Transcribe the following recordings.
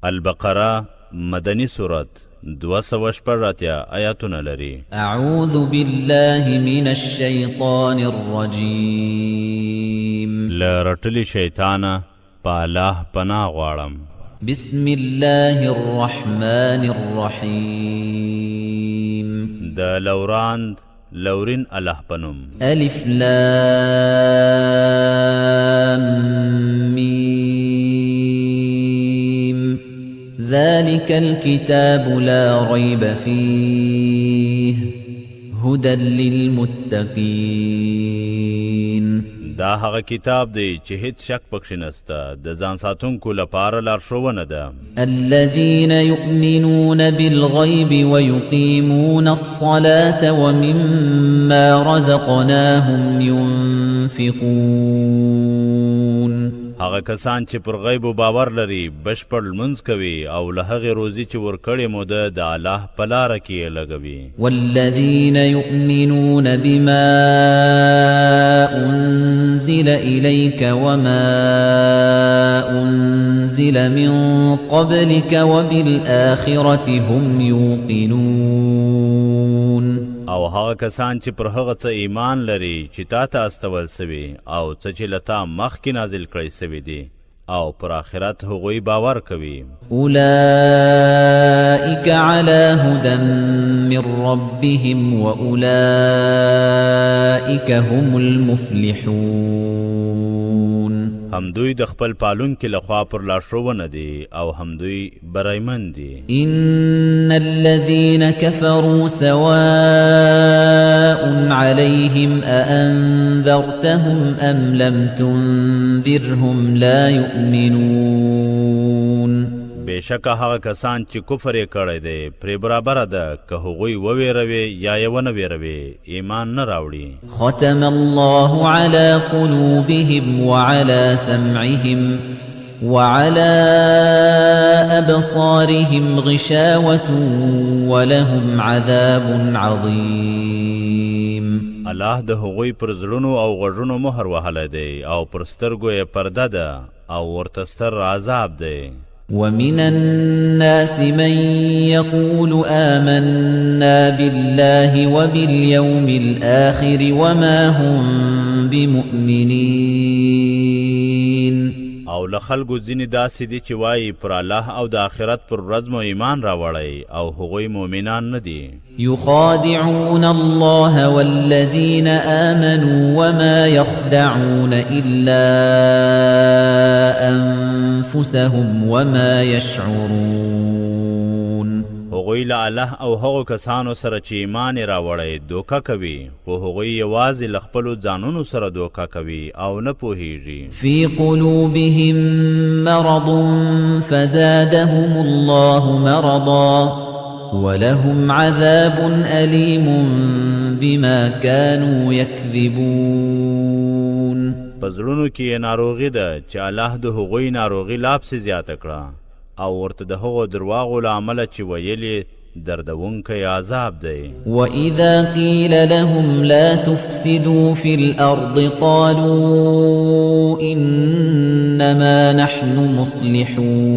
البقره مدني سورت 286 آیاتونه لري. اعوذ بالله من الشیطان الرجیم. له رټلي شیطانه په الله پناه غواړم. بسم الله الرحمن الرحیم. د لوراند لورین الله په نوم. الف لام میم ذلك الكتاب لا ريب فيه هدى للمتقين. دا هغه کتاب دی چې هیڅ شک پکښې نسته، د ځان ساتونکو لپاره لارښوونه ده. الذين يؤمنون بالغيب ويقيمون الصلاة ومما رزقناهم ينفقون. هغه کسان چې پر غیبو باور لري، بشپړ لمونځ کوي او له هغې روزي چې ورکړې مو ده د الله په لاره کې یې لګوي. والذين يؤمنون بما أنزل إليك وما أنزل من قبلك وبالآخرة هم يوقنون. او هغه کسان چې پر هغه څه ایمان لري چې تا ته استول سوي او څه چې له تا مخکې نازل کړی سوي دي، او پر آخرت هغوی باور کوي. أولئك على هدى من ربهم وأولئك هم المفلحون. همدوی د خپل پالونکي لخوا پر لارښوونه دي او همدوی بریمن دي. إن الذين كفروا سواء عليهم أأنذرتهم أم لم تنذرهم لا يؤمنون. بېشکه هغه کسان چې کفر یې کړی دی پرې برابره ده که هغوی وویروي یا یې ونه ویروي، ایمان نه راوړي. ختم الله على قلوبهم وعلى سمعهم وعلى أبصارهم غشاوة ولهم عذاب عظيم. الله د هغوی پر زړونو او غوږونو مهر وهلی دی او پر سترګو یې پرده ده او ورته ستر عذاب دی. ومن الناس من يقول آمنا بالله وباليوم الآخر وما هم بمؤمنين. او له خلکو ځینې داسې دي چې وایي پر الله او د آخرت پر ورځ مو ایمان راوړی، او هغوی مؤمنان نه دي. يخادعون الله والذين آمنوا وما يخدعون إلا أنفسهم وما يشعرون. هغوی له الله او هغو کسانو سره چې ایمان یې راوړی دوکه کوي، خو هغوی یوازې له خپلو ځانونو سره دوکه کوي او نه پوهیږي. في قلوبهم مرض فزادهم الله مرضا ولهم عذاب أليم بما كانوا يكذبون. په زړونو کې یې ناروغي ده چې الله د هغوی ناروغي لا پسې زیاته کړه، او ورته د هغو درواغو له امله چې ویل یې دردونکی عذاب دی. وإذا قيل لهم لا تفسدوا في الأرض قالوا إنما نحن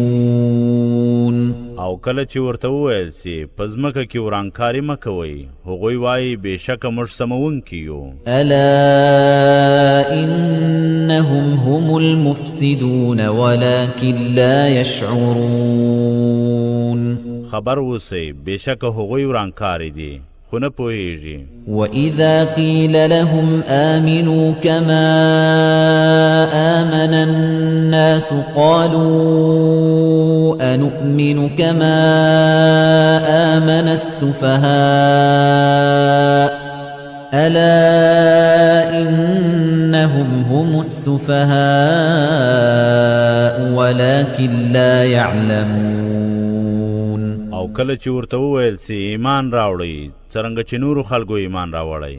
مصلحون. او کله چې ورته وویل سي په ځمکه کې ورانکاري مه کوئ، هغوی وایي بېشکه موږ سموونکي یو. ألا إنهم هم المفسدون ولكن لا يشعرون. خبر اوسئ، بېشکه هغوی ورانکاري دي خو نه پوهیږي. وإذا قيل لهم آمنوا كما آمن الناس قالوا أنؤمن كما آمن السفهاء ألا إنهم هم السفهاء ولكن لا يعلمون. او کله چې ورته وویل سي ایمان راوړئ څرنګه چې نورو خلکو ایمان راوړی،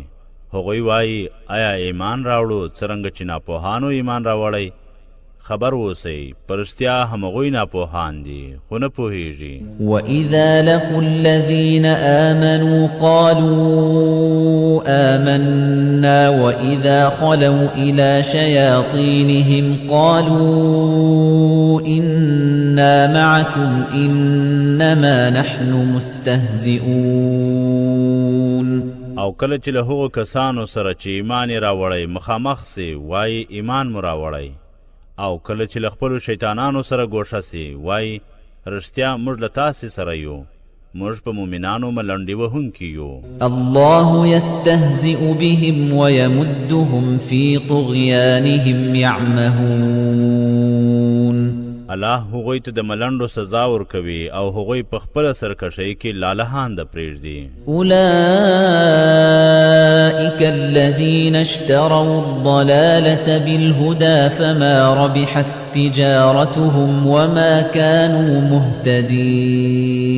هغوی وایي آیا ایمان راوړو څرنګه چې ناپوهانو ایمان راوړی؟ خبر اوسئ، په رښتیا همغوی ناپوهان دي، خو نه پوهیږي. وإذا لقوا الذين آمنوا قالوا آمنا وإذا خلوا إلى شياطينهم قالوا إنا معكم إنما نحن مستهزئون. او کله چې له هغو کسانو سره چې ایمان یې راوړی مخامخ سي، وایي ایمان مو راوړی. او کله چې له خپلو شیطانانو سره ګوښه سي، وایي رښتیا موږ له تاسې سره یو، موږ په مؤمنانو ملنډې وهونکي یو. الله يستهزئ بهم ويمدهم في طغيانهم يعمهون. الله هغوی ته د ملنډو سزا ورکوي او هغوی په خپله سرکښۍ کې لالهانده پرېږدي. أولئك الذين اشتروا الضلالة بالهدى فما ربحت تجارتهم وما كانوا مهتدين.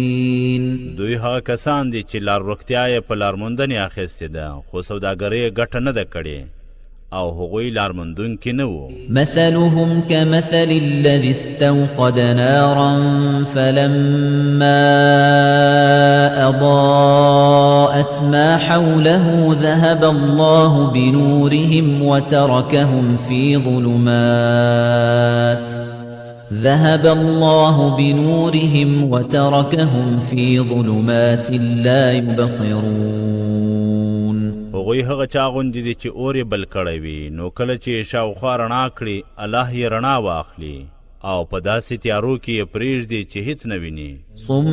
دوی هغه کسان دي چې لارورکتیا یې په لارموندنې اخیستې ده، خو سوداګرۍ یې ګټه نه ده کړې او هغوی لارموندونکي نه وو. مثلهم كمثل الذي استوقد نارا فلما أضاءت ما حوله ذهب الله بنورهم وتركهم في ظلمات ذهب الله بنورهم وتركهم في ظلمات لا يبصرون. هغوی هغه چا غوندې دي چې اور یې بل کړی وي، نو کله چې یې شاوخوا رڼا کړي، الله یې رڼا واخلي او په داسې تیارو کې یې پرېږدي چې هیڅ نه ویني. صم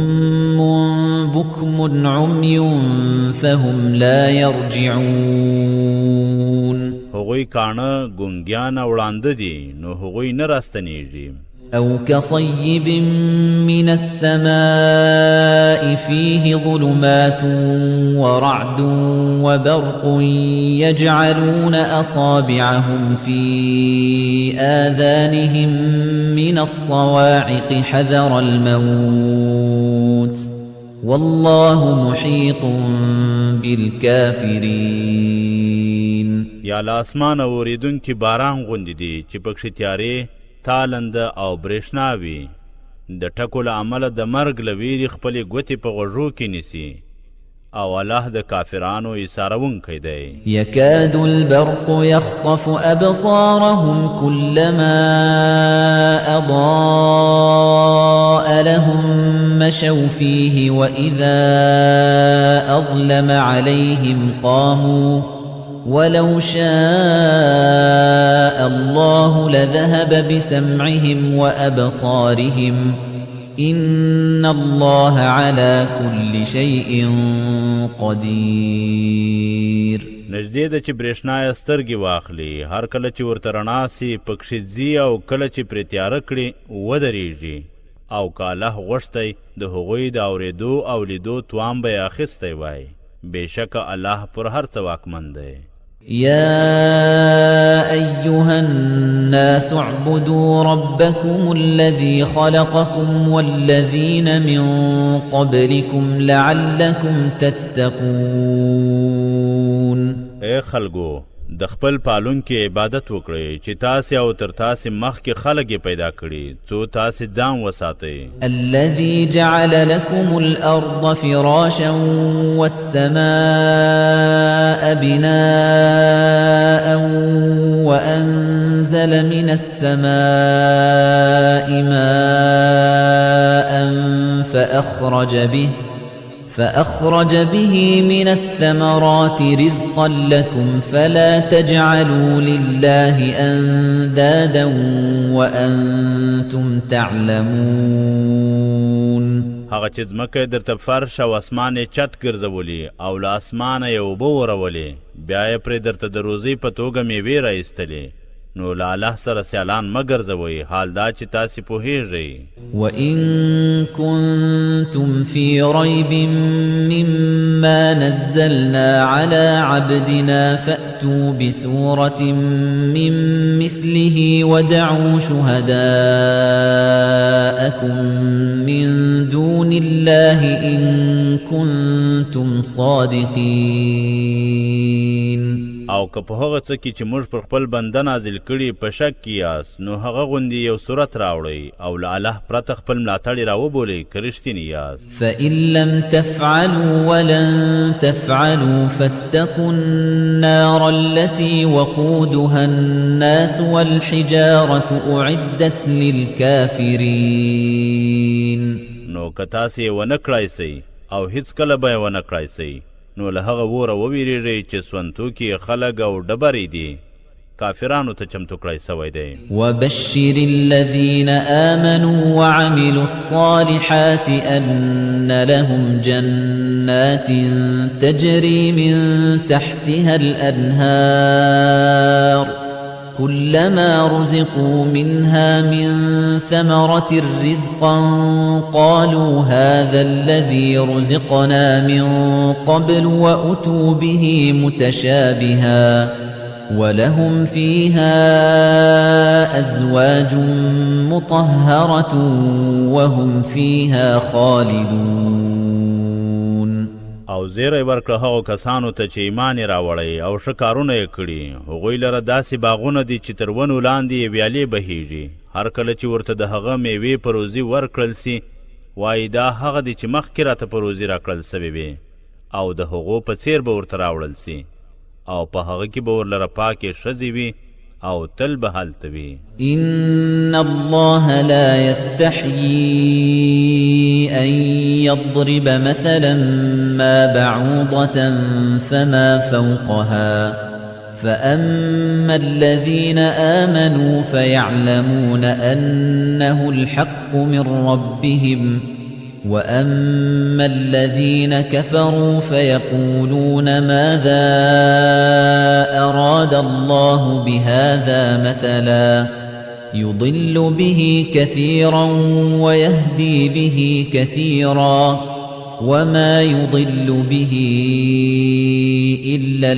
بكم عمي فهم لا يرجعون. هغوی کاڼه، ګونګیان او ړانده دي، نو هغوی نه راستنیږي. أو كصيب من السماء فيه ظلمات ورعد وبرق يجعلون أصابعهم في آذانهم من الصواعق حذر الموت والله محيط بالكافرين. یا له اسمانه اورېدونکي باران غوندې دي چې پکښې تیارې، تالنده او برېښنا وي. د ټکو له امله د مرګ له ویرې خپلې ګوتې په غوږو کې نیسي، او الله د کافرانو ایسارونکی دی. يكاد البرق يخطف أبصارهم كلما أضاء لهم مشوا فيه وإذا أظلم عليهم قاموا ولو شاء الله لذهب بسمعهم وأبصارهم إن الله على كل شيء قدير. نږدې ده چې برېښنا یې سترګې واخلي، هر کله چې ورته رڼا سي پکښې ځي، او کله چې پرې تیاره کړي ودرېږي. او که الله غوښتی د هغوی د اورېدو او لیدو توان به یې اخیستی وای. بېشکه الله پر هر څه واکمن دی. يا أيها الناس اعبدوا ربكم الذي خلقكم والذين من قبلكم لعلكم تتقون. ای خلګو، د خپل پالونکي عبادت وکړئ چې تاسې او تر تاسې مخکې خلک یې پیدا کړي، څو تاسې ځان وساتئ. الذي جعل لكم الأرض فراشا والسماء بناء وأنزل من السماء ماء فأخرج به من الثمرات رزقا لكم فلا تجعلوا لله أندادا وأنتم تعلمون. هغه چې ځمکه یې درته فرش او اسمان یې چت ګرځولي او له اسمانه یې اوبه ورولې، بیا یې پرې درته د روزۍ په توګه میوې را ایستلې، نو له الله سره سیالان مه ګرځوئ، حال دا چې تاسې پوهیږئ. وإن كنتم في ريب مما نزلنا على عبدنا فأتوا بسورة من مثله ودعوا شهداءكم من دون الله إن كنتم صادقين. او او که په هغه څه کې چې موږ پر خپل بنده نازل کړي په شک کې یاست، نو هغه غوندې یو سورت راوړئ او له الله پرته خپل ملاتړي راوبولئ که رښتیني یاست. فإن لم تفعلوا ولن تفعلوا فاتقوا النار التي وقودها الناس والحجارة أعدت للكافرين. نو که تاسې یې ونه کړای سئ او هیڅکله به یې ونه کړای سئ، نو له هغه وره وویریږئ چې سونتوکي یې خلک او ډبرې دي، کافرانو ته چمتو کړای سوی دی. وبشر الذين آمنوا وعملوا الصالحات أن لهم جنات تجري من تحتها الأنهار كلما رزقوا منها من ثمرة رزقا قالوا هذا الذي رزقنا من قبل وأتوا به متشابها ولهم فيها أزواج مطهرة وهم فيها خالدون. او زیری ورکړه هغو کسانو ته چې ایمان یې راوړی او ښه کارونه یې کړي. هغوی لره داسې باغونه دي چې تر ونو لاندې یې ویالې بهیږي. هر کله چې ورته د هغه میوې په روزي ورکړل سي، وایي دا هغه دي چې مخکې راته په روزي راکړل سوې وې، او د هغو په څیر به ورته راوړل سي، او په هغه کې به ورلره پاکې ښځې وي او تل به هلته وي. إن الله لا يستحيي أن يضرب مثلا ما بعوضة فما فوقها فأما الذين آمنوا فيعلمون أنه الحق من ربهم وأما الذين كفروا فيقولون ماذا أراد الله بهذا مثلا يضل به كثيرا ويهدي به كثيرا وما يضل به إلا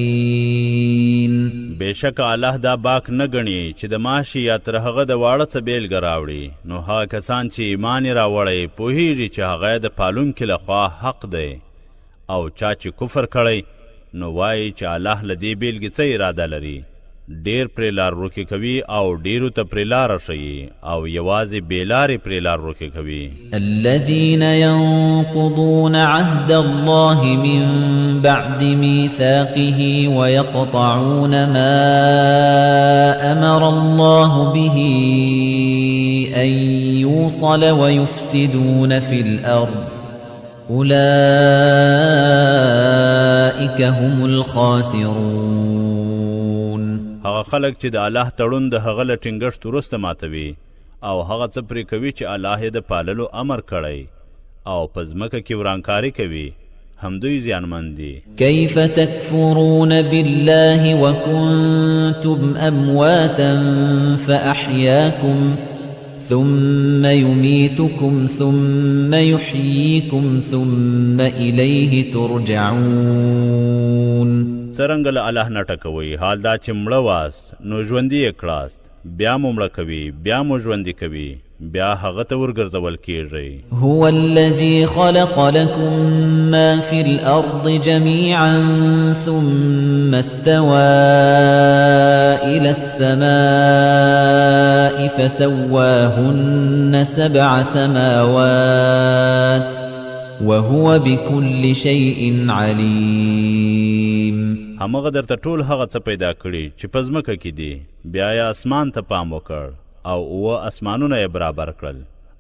الفاسقين. بېشکه الله دا باک نه ګڼي چې د ماشي یا تر هغه د واړه څه بېلګه راوړي. نو هغه کسان چې ایمان یې راوړی پوهیږي چې هغه د پالونکي لخوا حق دی، او چا چې کفر کړی نو وایي چې الله له دې بېلګې څه اراده لري. ډېر پرې لار ورکې کوي او ډېرو ته پرې لاره ښیي، او یوازې بې لارې پرې لار ورکې کوي. الذين ينقضون عهد الله من بعد ميثاقه ويقطعون ما أمر الله به أن يوصل ويفسدون في الأرض أولئك هم الخاسرون. هغه خلک چې د الله تړون د هغه له ټینګښت وروسته ماتوي او هغه څه پرې کوي چې الله یې د پاللو امر کړی او په ځمکه کې ورانکاري کوي، همدوی زیانمن دي. كيف تكفرون بالله وكنتم أمواتا فأحياكم ثم يميتكم ثم يحييكم ثم إليه ترجعون. څرنګه له الله نه ټکوئ، حال دا چې مړه واست نو ژوندي یې کړاست، بیا مو مړه کوي، بیا مو ژوندي کوي، بیا هغه ته ورګرځول کیږئ. هو الذي خلق لكم ما في الأرض جميعا ثم استوى إلى السماء فسواهن 7 سماوات وهو بكل شيء عليم. همغه درته ټول هغه څه پیدا کړي چې په ځمکه کې دي، بیا یې اسمان ته پام وکړ او اووه اسمانونه یې برابر کړل،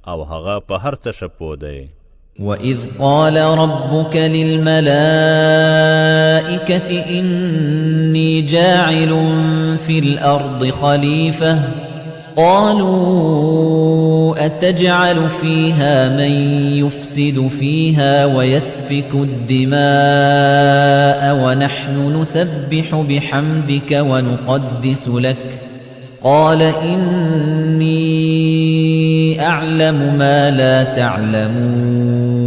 او هغه په هر څه ښه پوه دی. وإذ قال ربك للملائكة إني جاعل في الأرض خليفة قالوا أتجعل فيها من يفسد فيها ويسفك الدماء ونحن نسبح بحمدك ونقدس لك قال إني أعلم ما لا تعلمون.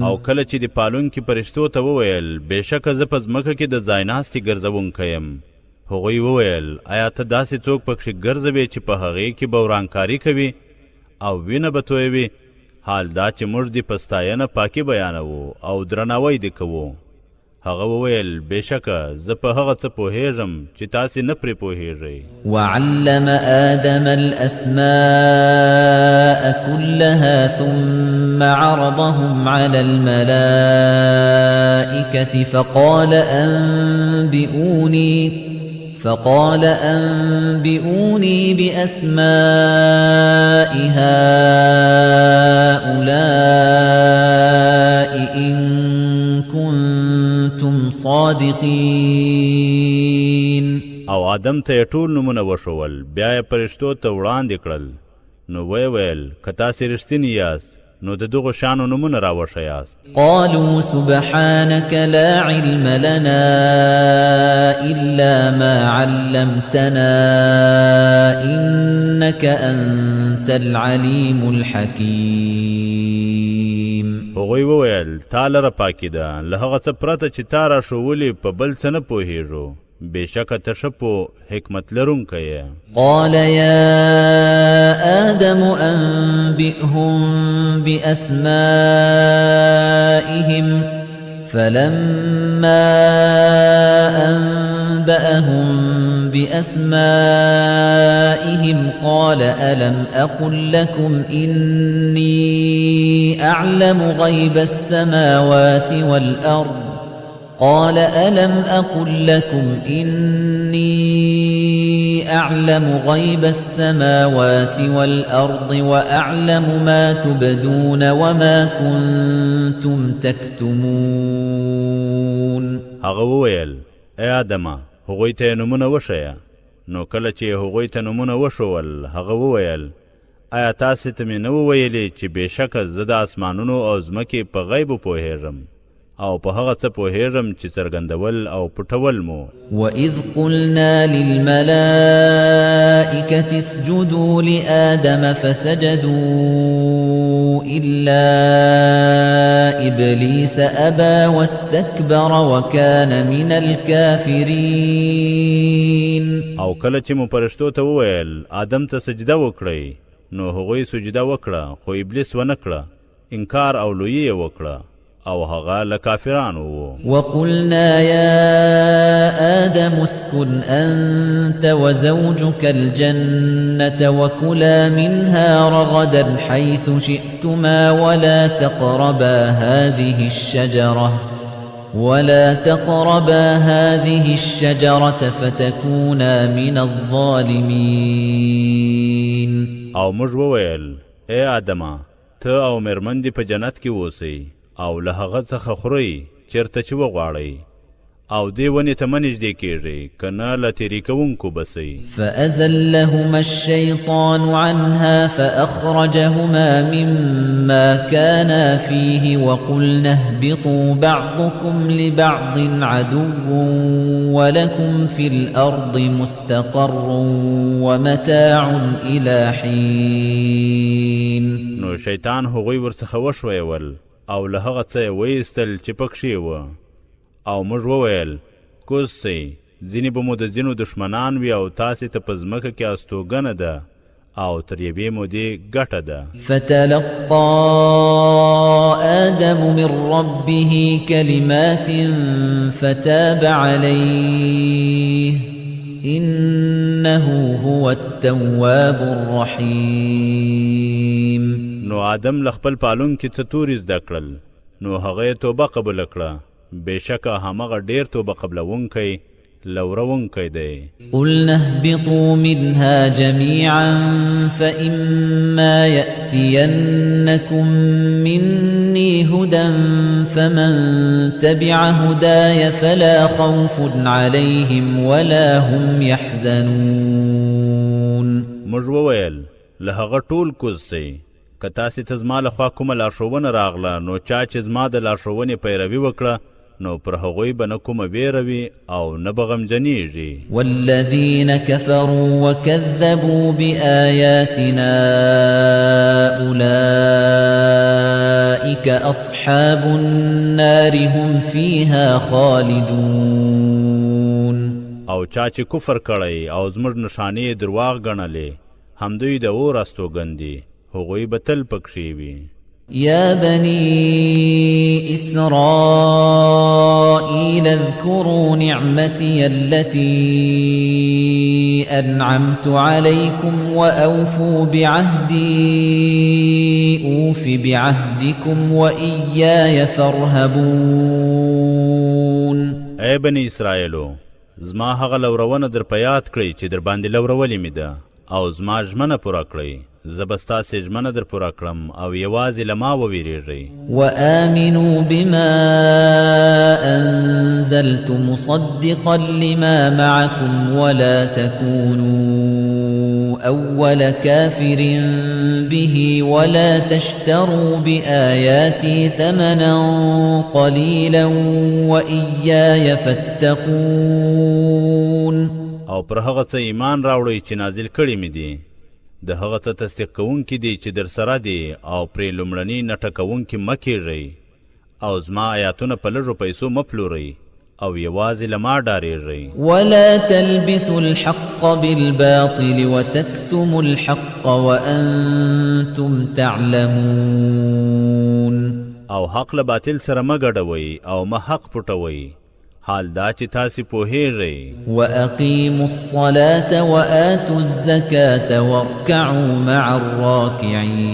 او کله چې د پالونکي پرشتو ته وویل بېشکه زه په ځمکه کې د ځایناستي ګرځوونکی یم، هغوی وویل آیا ته داسې څوک پکښې ګرځوې چې په هغې کې به ورانکاري کوي او وینه به تویوي، حال دا چې موږ دې په ستاینه پاکي بیانوو او درناوی دې کوو؟ هغه وویل، بېشکه زه په هغه څه پوهېږم چې تاسې نه پرې پوهېږئ. وعلم آدم الأسماء كلها ثم عرضهم على الملائكة فقال أنبئوني بأسماء هؤلاء إن كنتم صادقين. او آدم ته یې ټول نومونه وښول، بیا یې پرښتو ته وړاندې کړل، نو ویې ویل، که تاسې رښتیني یاست نو د دغو شیانو نومونه راوښیاست. قالوا سبحانك لا علم لنا إلا ما علمتنا إنك أنت العليم الحكيم. هغوی وویل، تا لره پاکي ده، له هغه څه پرته چې تا راښوولي په بل څه نه پوهېږو، بېشکه ته ښه پوه حکمت لرونکی یې. قال يا آدم أنبئهم بأسمائهم فلما أنبأهم بأسمائهم قال ألم أقل لكم إني أعلم غيب السماوات والأرض قال ألم أقل لكم إني أعلم غيب السماوات والأرض وأعلم ما تبدون وما كنتم تكتمون. هغه وویل، ای آدمه، هغوی ته یې نومونه وښیه. نو کله چې هغوی ته نومونه وښول، هغه وویل، آیا تاسې ته مې نه وو ویلي چې بېشکه زه د آسمانونو او ځمکې په غیبو پوهېږم او په هغه څه پوهېږم چې څرګندول او پټول مو. وإذ قلنا للملائكة اسجدوا لآدم فسجدوا إلا إبليس أبى واستكبر وكان من الكافرين. او کله چې مو پرښتو ته وویل، آدم ته سجده وکړئ، نو هغوی سجده وکړه، خو ابلیس ونه کړه، انکار او لویي یې وکړه او هغه له کافرانو وو. وقلنا يا آدم اسكن أنت وزوجك الجنة وكلا منها رغدا حيث شئتما ولا تقربا هذه الشجرة فتكونا من الظالمين. او موږ وویل، ای آدمه، ته او مېرمن دې په جنت کې اوسئ او له هغه څخه خورئ چېرته چې وغواړئ، او دې ونې ته مه نږدې کېږئ، که نه له تېري کوونکو به سئ. فأزلهما الشيطان عنها فأخرجهما مما كانا فيه وقلنا اهبطوا بعضكم لبعض عدو ولكم في الأرض مستقر ومتاع إلى حين. نو شیطان هغوی ورڅخه وښویول او له هغه څه یې وایستل چې پکښې وه. او موږ وویل، کوز سئ، ځینې به مو د ځینو دښمنان وي او تاسې ته په ځمکه کې استوګنه ده او تر یوې مودې ګټه ده. فتلقى آدم من ربه كلمات فتاب عليه إنه هو التواب الرحيم. نو آدم له خپل پالونکي څه توري زده کړل، نو هغه یې توبه قبوله کړه، بېشکه همغه ډېر توبه قبلوونکی لوروونکی دی. قلنا اهبطوا منها جميعا فإما يأتينكم مني هدى فمن تبع هداي فلا خوف عليهم ولا هم يحزنون. موږ وویل، له هغه ټول کوز سئ، که تاسې ته زما لخوا کومه لارښوونه راغله، نو چا چې زما د لارښوونې پیروي وکړه نو پر هغوی به نه کومه ویره وي او نه به غمجنېږي. والذین كفروا وكذبوا بآياتنا أولئك أصحاب النار هم فيها خالدون. او چا چې کفر کړی او زموږ نښانې یې درواغ ګڼلې، همدوی د اور استوګن دي، هغوی به تل پکښې وي. يا بني إسرائيل اذكروا نعمتي التي أنعمت عليكم وأوفوا بعهدي أوف بعهدكم وإياي فارهبون. ای بني اسرائیلو، زما هغه لورونه در په یاد کړئ چې در باندې لورولې مې ده، او زما ژمنه پوره کړئ. زه به ستاسې ژمنه در پوره کړم او یوازې له ما وویریږئ. وآمنوا بما أنزلت مصدقا لما معكم ولا تكونوا أول كافر به ولا تشتروا بآياتي ثمنا قليلا وإياي فاتقون. او پر هغه څه ایمان راوړئ چې نازل کړي مې دي، د هغه څه تصدیق کوونکي دي چې در سره دي، او پرې لومړني نټه کوونکي مه کیږئ، او زما آیاتونه په لږو پیسو مه پلورئ، او یوازې له ما ډارېږئ. ولا تلبسوا الحق بالباطل وتكتموا الحق وأنتم تعلمون. او حق له باطل سره مه ګډوئ او مه حق پټوئ، حال دا چې تاسې پوهیږئ. وأقيموا الصلاة وآتوا الزكاة واركعوا مع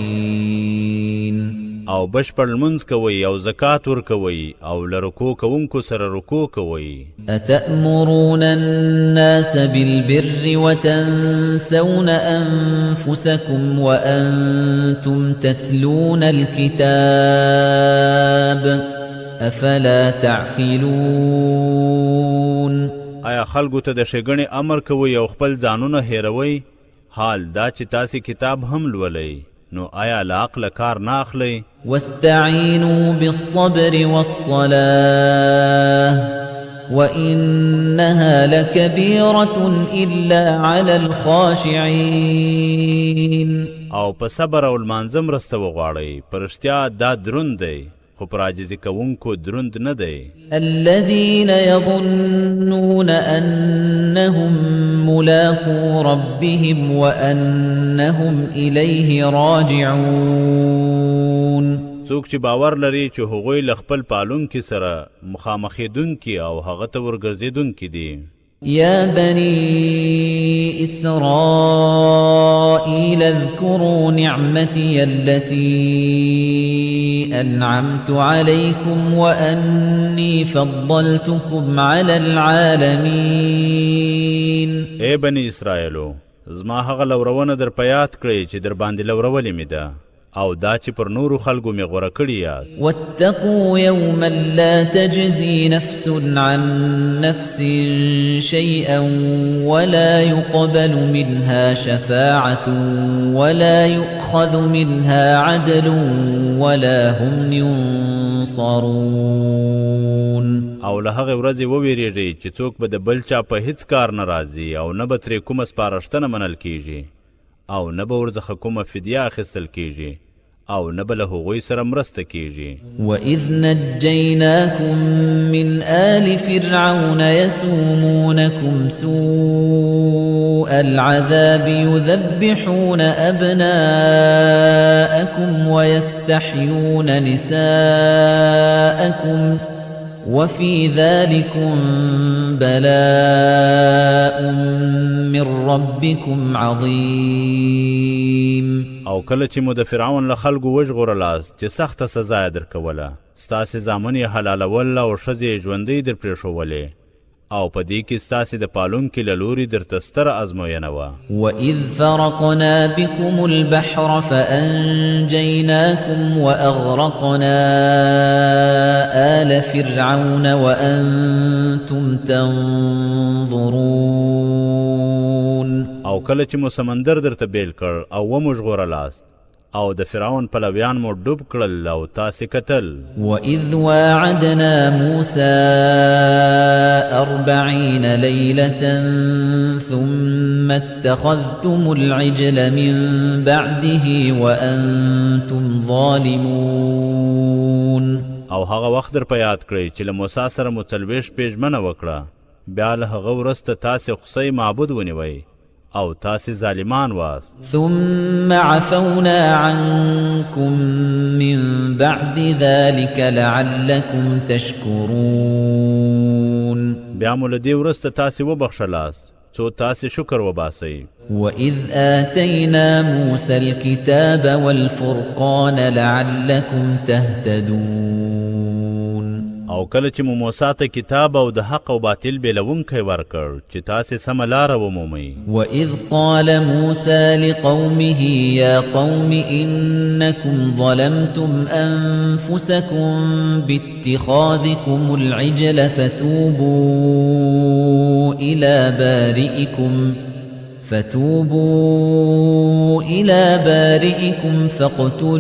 الراكعين. او بشپړ لمونځ کوئ او زکات ورکوئ او له رکوع کوونکو سره رکوع کوئ. أتأمرون الناس بالبر وتنسون أنفسكم وأنتم تتلون الكتاب أفلا تعقلون. آیا خلکو ته د ښېګڼې امر کوئ او خپل ځانونه هېروئ؟ حال دا چې تاسې کتاب هم لولئ، نو آیا له عقله کار نه اخلئ؟ واستعینوا بالصبر والصلاة وإنها لكبيرة إلا على الخاشعين. او په صبر او لمانځه مرسته وغواړئ، په رښتیا دا دروند دی، خو پر عاجزي کوونکو دروند نه دی. الذين يظنون أنهم ملاقو ربهم وأنهم إليه راجعون. څوک چې باور لري چې هغوی له خپل پالونکي سره مخامخېدونکي او هغه ته ورګرځېدونکي دي. يا بني إسرائيل اذكروا نعمتي التي أنعمت عليكم وأني فضلتكم على العالمين. ای بني اسرائیلو، زما هغه لورونه در په یاد کړئ چې در باندې لورولې مې ده، او دا چې پر نورو خلکو مې غوره کړي یاست. واتقوا يوما لا تجزي نفس عن نفس شيئا ولا يقبل منها شفاعة ولا يؤخذ منها عدل ولا هم ينصرون. او له هغې ورځې وویریږئ چې څوک به د بل چا په هیڅ کار نه راځي، او نه به ترې کومه سپارښتنه منل کیږي، او نه به ورڅخه کومه فدیه اخیستل کیږي، او نه به له هغوی سره مرسته کیږي. وإذ نجيناكم من آل فرعون يسومونكم سوء العذاب يذبحون أبناءكم ويستحيون نساءكم وفي ذلكم بلاء من ربكم عظيم. او کله چې مو د فرعون له خلکو وژغورلاست چې سخته سزا یې درکوله، ستاسې زامن یې حلالول او ښځې یې ژوندۍ در پرېښوولې، او په دې کې ستاسې د پالونکي له لوري درته ستره ازموینه وه. وإذ فرقنا بكم البحر فأنجيناكم وأغرقنا آل فرعون وأنتم تنظرون. او کله چې مو سمندر درته بیل کړ او ومو ژغورلاست، او د فرعون پلویان مو ډوب کړل او تاسې کتل. وإذ واعدنا موسى 40 ليلة ثم اتخذتم العجل من بعده وأنتم ظالمون. او هغه وخت در په یاد کړئ چې له موسی سره مو 40 شپې ژمنه وکړه، بیا له هغه وروسته تاسې خوسۍ معبود ونیوئ او تاسې ظالمان واست. ثم عفونا عنكم من بعد ذلك لعلكم تشكرون. بیا مو له دې وروسته تاسې وبخښلاست څو تاسې شکر وباسئ. وإذ آتينا موسى الكتاب والفرقان لعلكم تهتدون. او کله چې مو موسی ته کتاب او د حق او باطل بیلوونکی ورکړ چې تاسې سمه لاره ومومئ. وإذ قال موسى لقومه يا قوم إنكم ظلمتم أنفسكم باتخاذكم العجل فتوبوا إلى بارئكم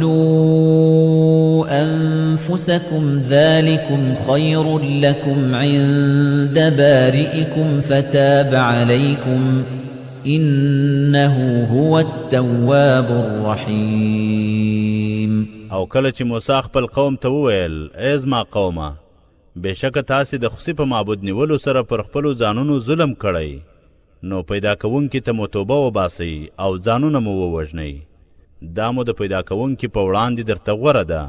فاقتلوا أنفسكم ذلكم خير لكم عند بارئكم فتاب عليكم إنه هو التواب الرحيم. او کله چې موسی خپل قوم ته وویل ای زما قومه، بېشکه تاسې د خوسي په معبود نیولو سره پر خپلو ځانونو ظلم کړی، نو پیدا کوونکي ته مو توبه وباسئ او ځانونه مو ووژنئ، دا مو د پیدا کوونکي په وړاندې درته غوره ده.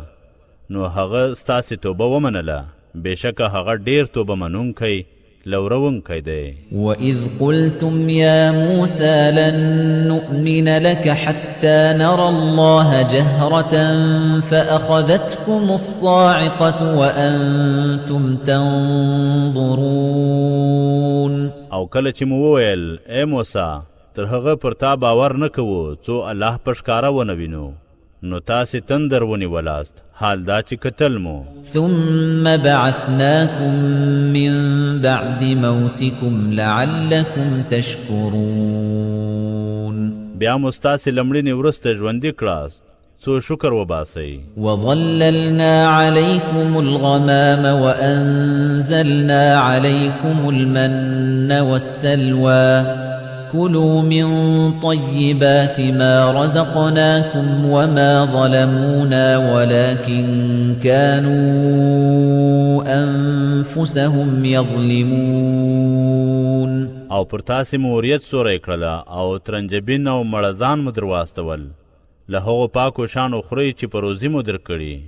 نو هغه ستاسې توبه ومنله، بېشکه هغه ډېر توبه منونکی لورونکی دی. وإذ قلتم يا موسى لن نؤمن لك حتى نرى الله جهرة فأخذتكم الصاعقة وأنتم تنظرون. او کله چې مو وویل ای موسی، تر هغه پر تا باور نه کوو څو الله په ښکاره ونه وینو، نو تاسې تندر ونیولاست، حال دا چې کتل مو. ثم بعثناكم من بعد موتكم لعلكم تشكرون. بیا مو ستاسې له مړینې وروسته ژوندي کړاست څو شکر وباسئ. وظللنا عليكم الغمام وأنزلنا عليكم المن والسلوى كلوا من طيبات ما رزقناكم وما ظلمونا ولكن كانوا أنفسهم يظلمون. او پر تاسې مو وریځ سوری کړله او ترنجبین او مړزان مو درواستول، له هغو پاکو شانو خورئ چې په روزي مو درکړي،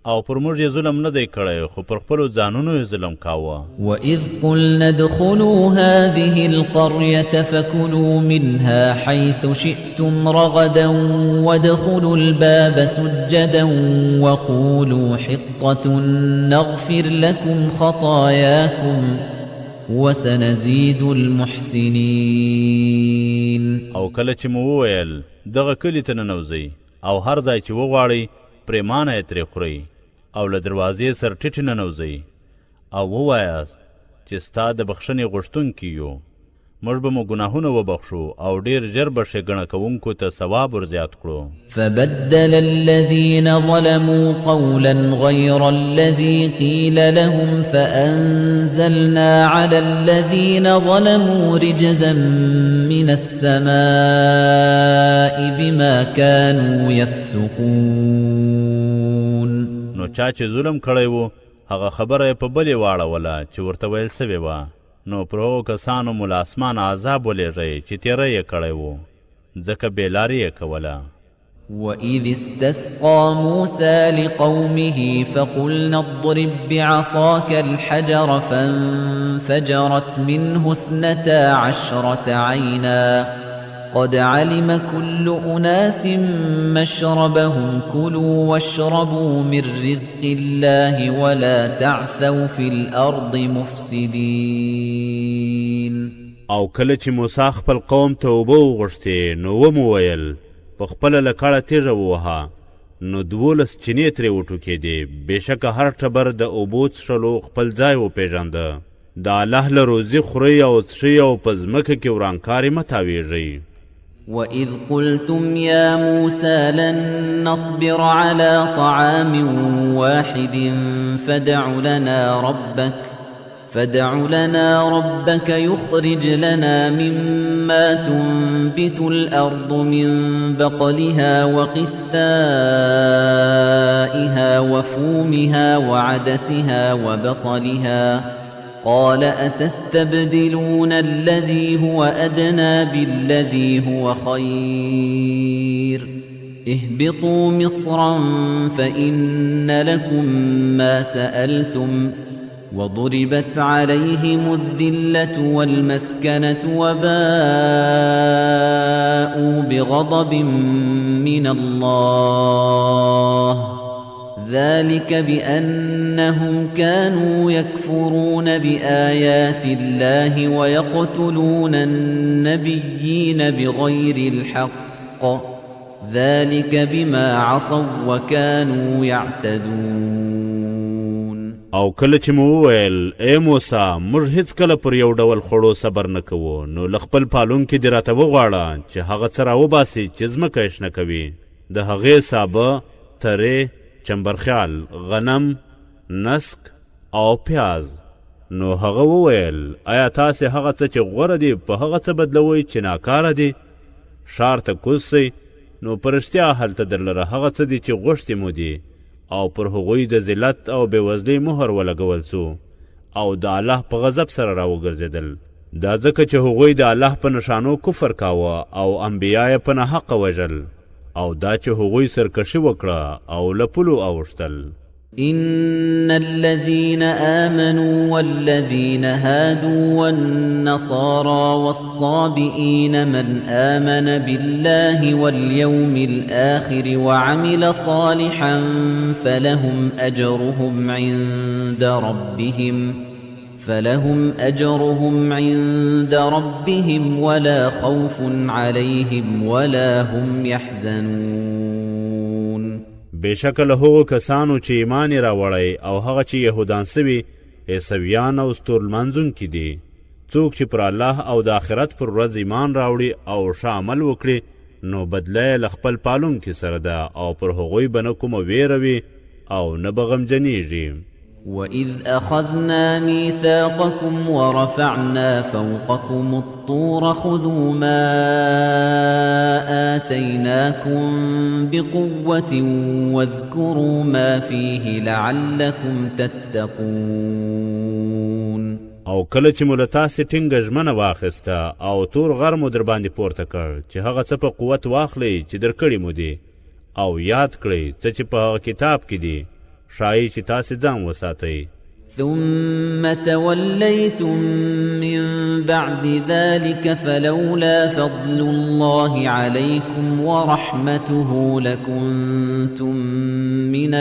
او پر موږ یې ظلم نه دی کړی خو پر خپلو ځانونو یې ظلم کاوه. وإذ قلنا ادخلوا هذه القرية فكلوا منها حيث شئتم رغدا وادخلوا الباب سجدا وقولوا حطة نغفر لكم خطاياكم وسنزيد المحسنين. او کله چې مو وویل دغه کلي ته ننوځئ او هر ځای چې وغواړئ پرېمانه یې ترې خورئ او له دروازې سر ټیټې ننوځئ او ووایاست چې ستا د بخښنې غوښتونکي یو، موږ به مو ګناهونه وبخښو او ډېر ژر به ښېګڼه کوونکو ته ثواب ورزیات کړو. فبدل الذين ظلموا قولا غير الذي قيل لهم فأنزلنا على الذين ظلموا رجزا من السماء بما كانوا يفسقون. نو چا چې ظلم کړی و هغه خبره یې په بلې واړوله چې ورته ویل سوې وه، نو پر هغو کسانو مو له اسمانه عذاب ولېږی چې تېری یې کړی و، ځکه بېلاري یې کوله. وإذ استسقى موسى لقومه فقلنا اضرب بعصاك الحجر فانفجرت منه 12 عينا قد علم كل أناس مشربهم كلوا واشربوا من رزق الله ولا تعثوا في الأرض مفسدين. او کله چې موسی خپل قوم ته اوبه وغوښتې نو ومو ویل په خپله لکړه تیږه ووهه، نو 12 چینې ترې وټوکېدې. بېشکه هر ټبر د اوبو څښلو خپل ځای وپېژنده. د الله له روزي خورئ او څښئ او په ځمکه کې ورانکاري مه تاویږئ. وإذ قلتم يا موسى لن نصبر على طعام واحد فادع لنا ربك يخرج لنا مما تنبت الأرض من بقلها وقثائها وفومها وعدسها وبصلها قال أتستبدلون الذي هو أدنى بالذي هو خير اهبطوا مصرا فإن لكم ما سألتم وضربت عليهم الذلة والمسكنة وباءوا بغضب من الله ذلك بأنهم كانوا يكفرون بآيات الله ويقتلون النبيين بغير الحق ذلك بما عصوا وكانوا يعتدون. او کله چې مو وویل ای موسی، موږ هیڅکله پر یو ډول خوړو صبر نه کوو، نو له خپل پالونکي دې راته وغواړه چې هغه څه راوباسي چې ځمکه یې شنه کوي، د هغې سابه، ترې، چمبرخیال، غنم، نسک او پیاز. نو هغه وویل آیا تاسې هغه څه چې غوره دي په هغه څه بدلوئ چې ناکاره دي؟ ښار ته کوز سئ، نو په رښتیا هلته درلره هغه څه دي چې غوښتي مو دي. او پر هغوی د ذلت او بېوزلۍ مهر ولګول سو او د الله په غضب سره راوګرځېدل. دا ځکه چې هغوی د الله په نښانو کفر کاوه او انبیا یې په ناحقه وژل، او دا چې هغوی سرکشي وکړه او له پولو اوښتل. إن الذين آمنوا والذين هادوا والنصارى والصابئين من آمن بالله واليوم الآخر وعمل صالحا فلهم أجرهم عند ربهم ولا خوف عليهم ولا هم يحزنون. بېشکه له هغو کسانو چې ایمان یې راوړی او هغه چې یهودان سوي، عیسویان او ستور لمانځونکي دي، څوک چې پر الله او د آخرت پر ورځ ایمان راوړي او ښه عمل وکړي، نو بدله یې له خپل پالونکي سره ده او پر هغوی به نه کومه ویره وي او نه به غمجنېږي. وَإِذْ أَخَذْنَا مِيثَاقَكُمْ وَرَفَعْنَا فَوْقَكُمُ الطُّورَ خُذُوا مَا آتَيْنَاكُمْ بِقُوَّةٍ وَاذْكُرُوا مَا فِيهِ لَعَلَّكُمْ تَتَّقُونَ. او کله چې مو له تاسې ټینګه ژمنه واخیسته او تور غر مو در باندې پورته کړ چې هغه څه په قوت واخلئ چې درکړي مو دي، او یاد کړئ څه چې په هغه کتاب کې دي، ښایي چې تاسې ځان وساتئ. ثم توليتم من بعد ذلك فلولا فضل الله عليكم ورحمته لكنتم من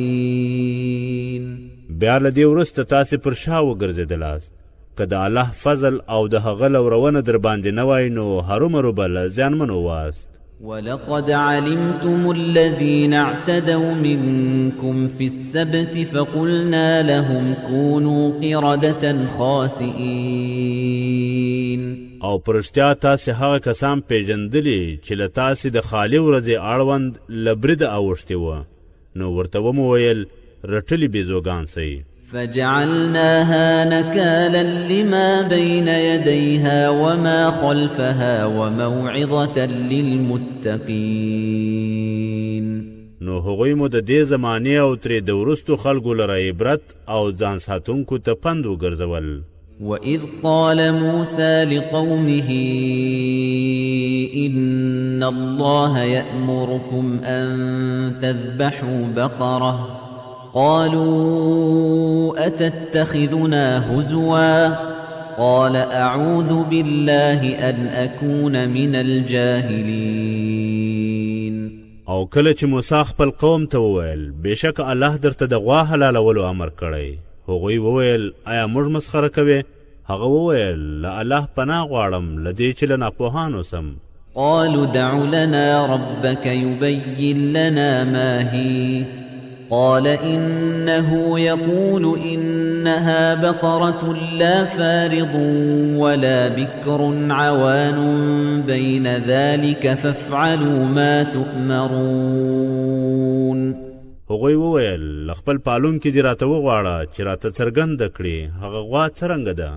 الخاسرين. بیا له دې وروسته تاسې پر شا وګرځېدلاست، که د الله فضل او د هغه لورونه در باندې نه وای نو هرومرو به له زیانمنو واست. ولقد علمتم الذين اعتدوا منكم في السبت فقلنا لهم كونوا قردة خاسئين. او پر رښتیا تاسې هغه کسان پیژندلي چې له تاسې د خالي ورځې اړوند له بریده اوښتي وه، نو ورته ومو ویل رټلي بیزوګان سئ. فجعلناها نكالا لما بين يديها وما خلفها وموعظة للمتقين. نو هغوی مو د دې زمانې او ترې د وروستو خلکو لره عبرت او ځان ساتونکو ته پند وګرځول. وإذ قال موسى لقومه إن الله يأمركم أن تذبحوا بقرة قالوا أتتخذنا هزوا قال أعوذ بالله أن أكون من الجاهلين. او کله چې موسی خپل قوم ته وویل بېشکه الله درته د غوا حلالولو امر کړی، هغوی وویل آیا موږ مسخره کوې؟ هغه وویل له الله پناه غواړم له دې چې له ناپوهانو سم. قالوا دع لنا ربك يبين لنا ما هي قال إنه يقول إنها بقرة لا فارض ولا بكر عوان بين ذلك فافعلوا ما تؤمرون. هغوی وویل له خپل پالونکي دې راته وغواړه چې راته څرګنده کړي هغه غوا څرنګه ده.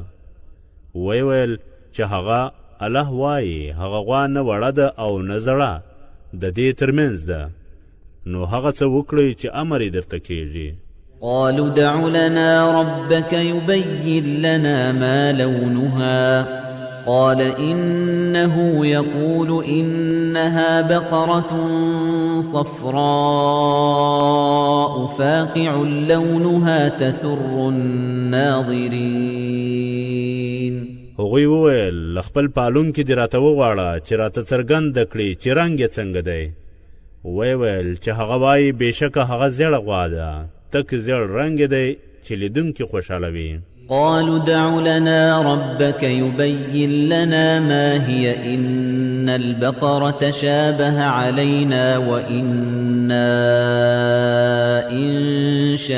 ویې ویل چې هغه الله وایي هغه غوا نه وړه ده او نه زړه، د دې ترمنځ ده، نو هغه څه وکړئ چې امر یې درته کیږي. قالوا ادع لنا ربك يبين لنا ما لونها قال إنه يقول إنها بقرة صفراء فاقع لونها تسر الناظرين. هغوی وویل له خپل پالونکي دې راته وغواړه چې راته څرګنده کړي چې رنګ یې څنګه دی. ویې ویل چې هغه وایي بېشکه هغه زیړه غوا ده، تک زیړ رنګ یې دی چې لیدونکي خوشحالوي. قالوا ادع لنا ربك يبين لنا ما هي إن البقرة تشابه علينا وإنا إن شاء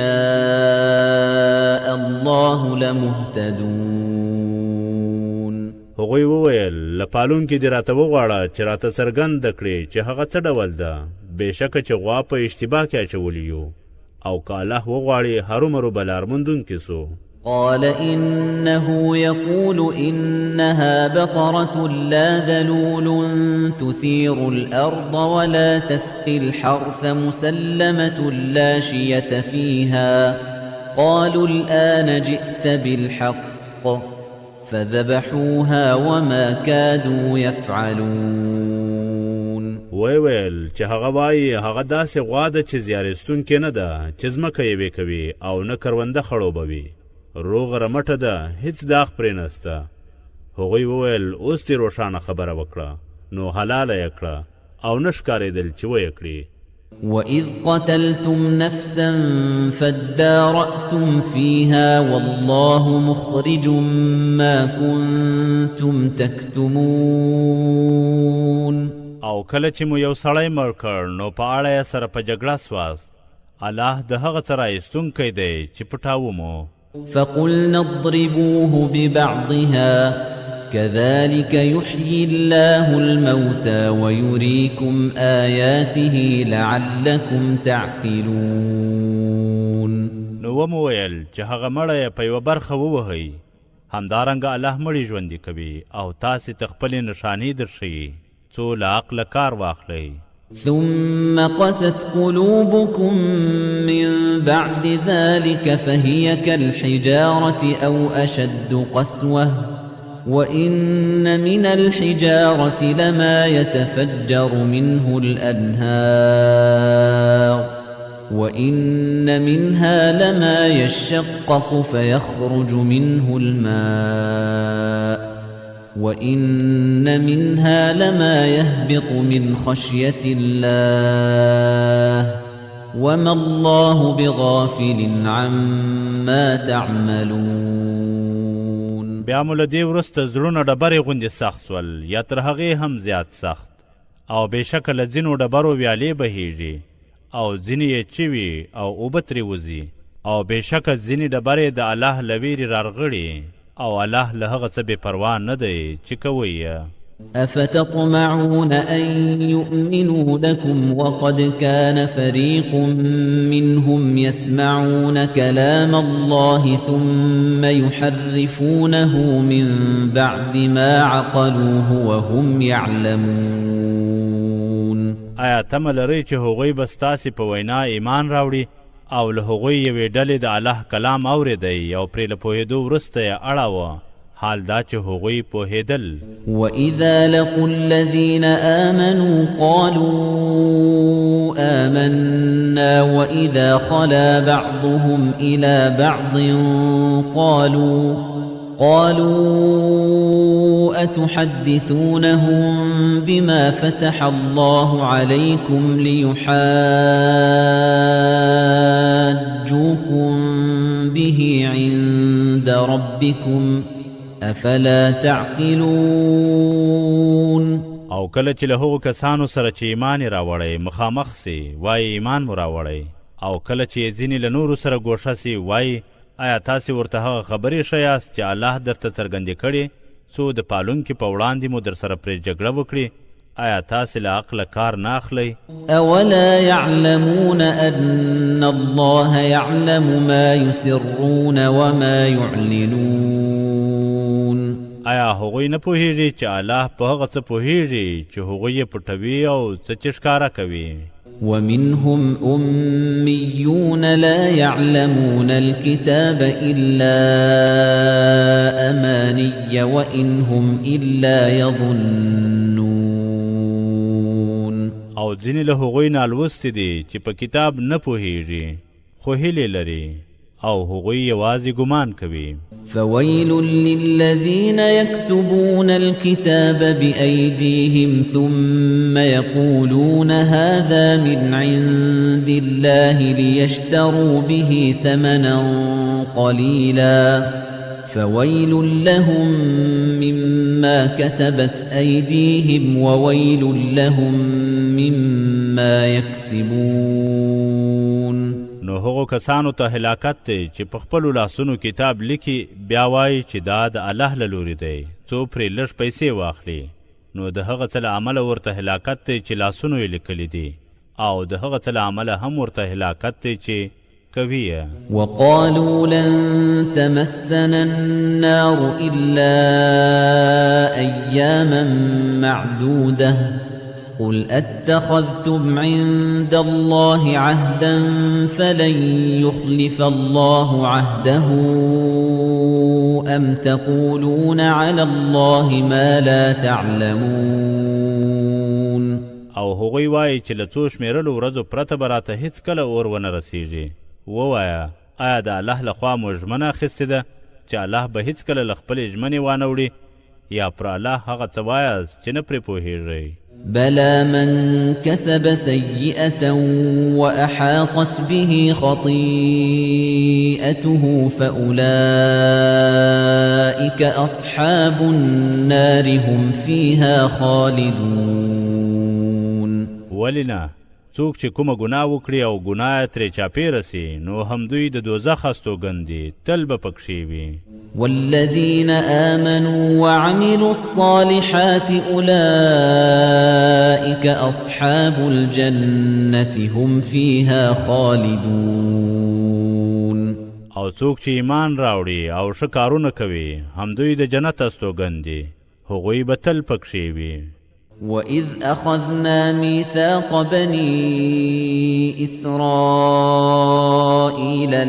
الله لمهتدون. هغوی وویل له پالونکي دې راته وغواړه چې راته څرګنده کړي چې هغه څه ډول ده، بېشکه چې غوا په اشتباه کې اچولي یو، او که الله وغواړي هرومرو به لار موندونکي سو. قال إنه يقول إنها بقرة لا ذلول تثير الأرض ولا تسقي الحرث مسلمة لا شية فيها. قالوا الآن جئت بالحق فذبحوها وما كادوا يفعلون. ویې ویل چې هغه وایي هغه داسې غوا ده چې زیارستونکې نه ده، چې ځمکه یې کوي او نه کرونده خړوبوي، روغه رمټه ده، هیڅ داغ پرې نسته. هغوی وویل اوس دې روښانه خبره وکړه، نو حلاله یې کړه او نه ښکارېدل چې ویې کړي. وَإِذْ قَتَلْتُمْ نَفْسًا فَادَّارَأْتُمْ فِيهَا وَاللَّهُ مُخْرِجٌ مَا كُنْتُمْ تَكْتُمُونَ. او کله چې مو یو سړی مړ کړ نو په اړه یې سره په جګړه سواست، الله د هغه څه را ایستونکی دی چې پټاوه مو. فقلنا اضربوه ببعضها كذلك يحيي الله الموتى ويريكم آياته لعلكم تعقلون. نو ومو ویل چې هغه مړی په یوه برخه ووهئ، همدارنګه الله مړي ژوندي کوي او تاسې ته خپلې نښانې درښیي څو له عقله کار واخلئ. ثم قست قلوبكم من بعد ذلك فهي كالحجارة أو أشد قسوة وإن من الحجارة لما يتفجر منه الأنهار وإن منها لما يشقق فيخرج منه الماء وإن منها لما يهبط من خشية الله وما الله بغافل عما تعملون. بیا مو له دې وروسته زړونه ډبرې غوندې سخت سول یا تر هغې هم زیات سخت، او بېشکه له ځینو ډبرو ویالې بهیږي او ځینې یې چوي او اوبه ترې وځي، او بېشکه ځینې ډبرې د الله له ویرې رارغړي او الله له هغه څه بې پروا نه دی چې کوي یې. أفتطمعون أن يؤمنوا لكم وقد كان فريق منهم يسمعون كلام الله ثم يحرفونه من بعد ما عقلوه وهم يعلمون. آیا تمه لرئ چې هغوی به ستاسې په وینا ایمان راوړي او له هغوی یوې ډلې د الله کلام اورېدی او پرې له پوهېدو وروسته یې اړاوه، حال دا چې هغوی پوهېدل. وإذا لقوا الذين آمنوا قالوا آمنا وإذا خلا بعضهم إلى بعض قالوا أتحدثونهم بما فتح الله عليكم ليحاجوكم به عند ربكم أفلا تعقلون. او کله چې له هغو کسانو سره چې ایمان یې راوړی مخامخ سي وایي ایمان مو راوړی، او کله چې یې ځینې له نورو سره ګوښه سي وایي آیا تاسې ورته هغه خبرې ښیاست چې الله درته څرګندې کړې څو د پالونکي په وړاندې مو درسره پرې جګړه وکړي؟ آیا تاسې له عقله کار نه اخلئ؟ أولا يعلمون أن الله يعلم ما يسرون وما يعلنون. آیا هغوی نه پوهیږي چې الله په هغه څه پوهیږي چې هغوی یې پټوي او څه چې ښکاره کوي؟ ومنهم أميون لا يعلمون الكتاب إلا أماني وإن هم إلا يظنون. او ځینې له هغوی نالوستي دي چې په کتاب نه پوهیږي، خو هیلې لري، او هغوی یوازې ګمان کوي. فويل للذين يكتبون الكتاب بأيديهم ثم يقولون هذا من عند الله ليشتروا به ثمنا قليلا فويل لهم مما كتبت أيديهم وويل لهم مما يكسبون. نو هغو کسانو ته هلاکت دی چې په خپلو لاسونو کتاب لیکي، بیا وایي چې دا د الله له لوري دی، څو پرې لږ پیسې واخلي. نو د هغه څه له امله ورته هلاکت دی چې لاسونو یې لیکلي دي، او د هغه څه له امله هم ورته هلاکت دی چې کوي یې. وقالوا لن تمسنا النار إلا أياما معدودة قل أتخذتم عند الله عهدا فلن يخلف الله عهده أم تقولون على الله ما لا تعلمون. او هغوی وایي چې له څو شمېرلو ورځو پرته به راته هیڅکله اور ونه رسیږي. ووایه، آیا د الله لخوا مو ژمنه اخیستې ده چې الله به هیڅکله له خپلې ژمنې وانه وړي، یا پر الله هغه څه وایاست چې نه پرې پوهیږئ؟ بلى من كسب سيئة وأحاطت به خطيئته فأولئك أصحاب النار هم فيها خالدون. ولې نه، څوک چې کومه ګناه وکړي او ګناه ترې چاپېره سي، نو همدوی د دوزخ استوګن دي، تل به پکښې وي. والذين آمنوا وعملوا الصالحات أولئك أصحاب الجنة هم فيها خالدون. او څوک چې ایمان راوړي او ښه کارونه کوي، همدوی د جنت استوګن دي، هغوی به تل پکښې وي. وَإِذْ أَخَذْنَا مِيثَاقَ بَنِي إِسْرَائِيلَ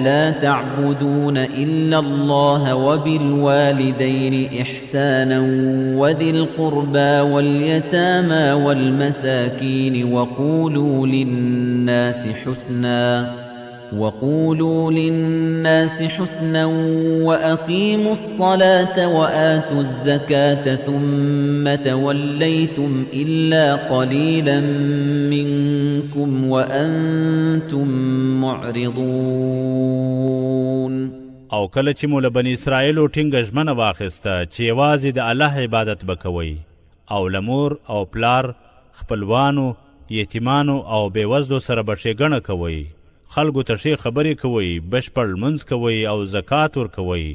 لَا تَعْبُدُونَ إِلَّا اللَّهَ وَبِالْوَالِدَيْنِ إِحْسَانًا وَذِي الْقُرْبَى وَالْيَتَامَى وَالْمَسَاكِينِ وَقُولُوا لِلنَّاسِ حُسْنًا وَأَقِيمُوا الصَّلَاةَ وَآتُوا الزَّكَاةَ ثُمَّ تَوَلَّيْتُمْ إِلَّا قَلِيلًا مِنكُمْ وَأَنتُم مُعْرِضُونَ. او کله چې مو له بني اسرائیلو ټینګه ژمنه واخیسته چې یوازې د الله عبادت به کوئ، او له مور او پلار، خپلوانو، یتیمانو او بېوزلو سره به ښېګڼه کوئ، خلکو ته ښې خبرې کوئ، بشپړ لمونځ کوئ او زکات ورکوئ،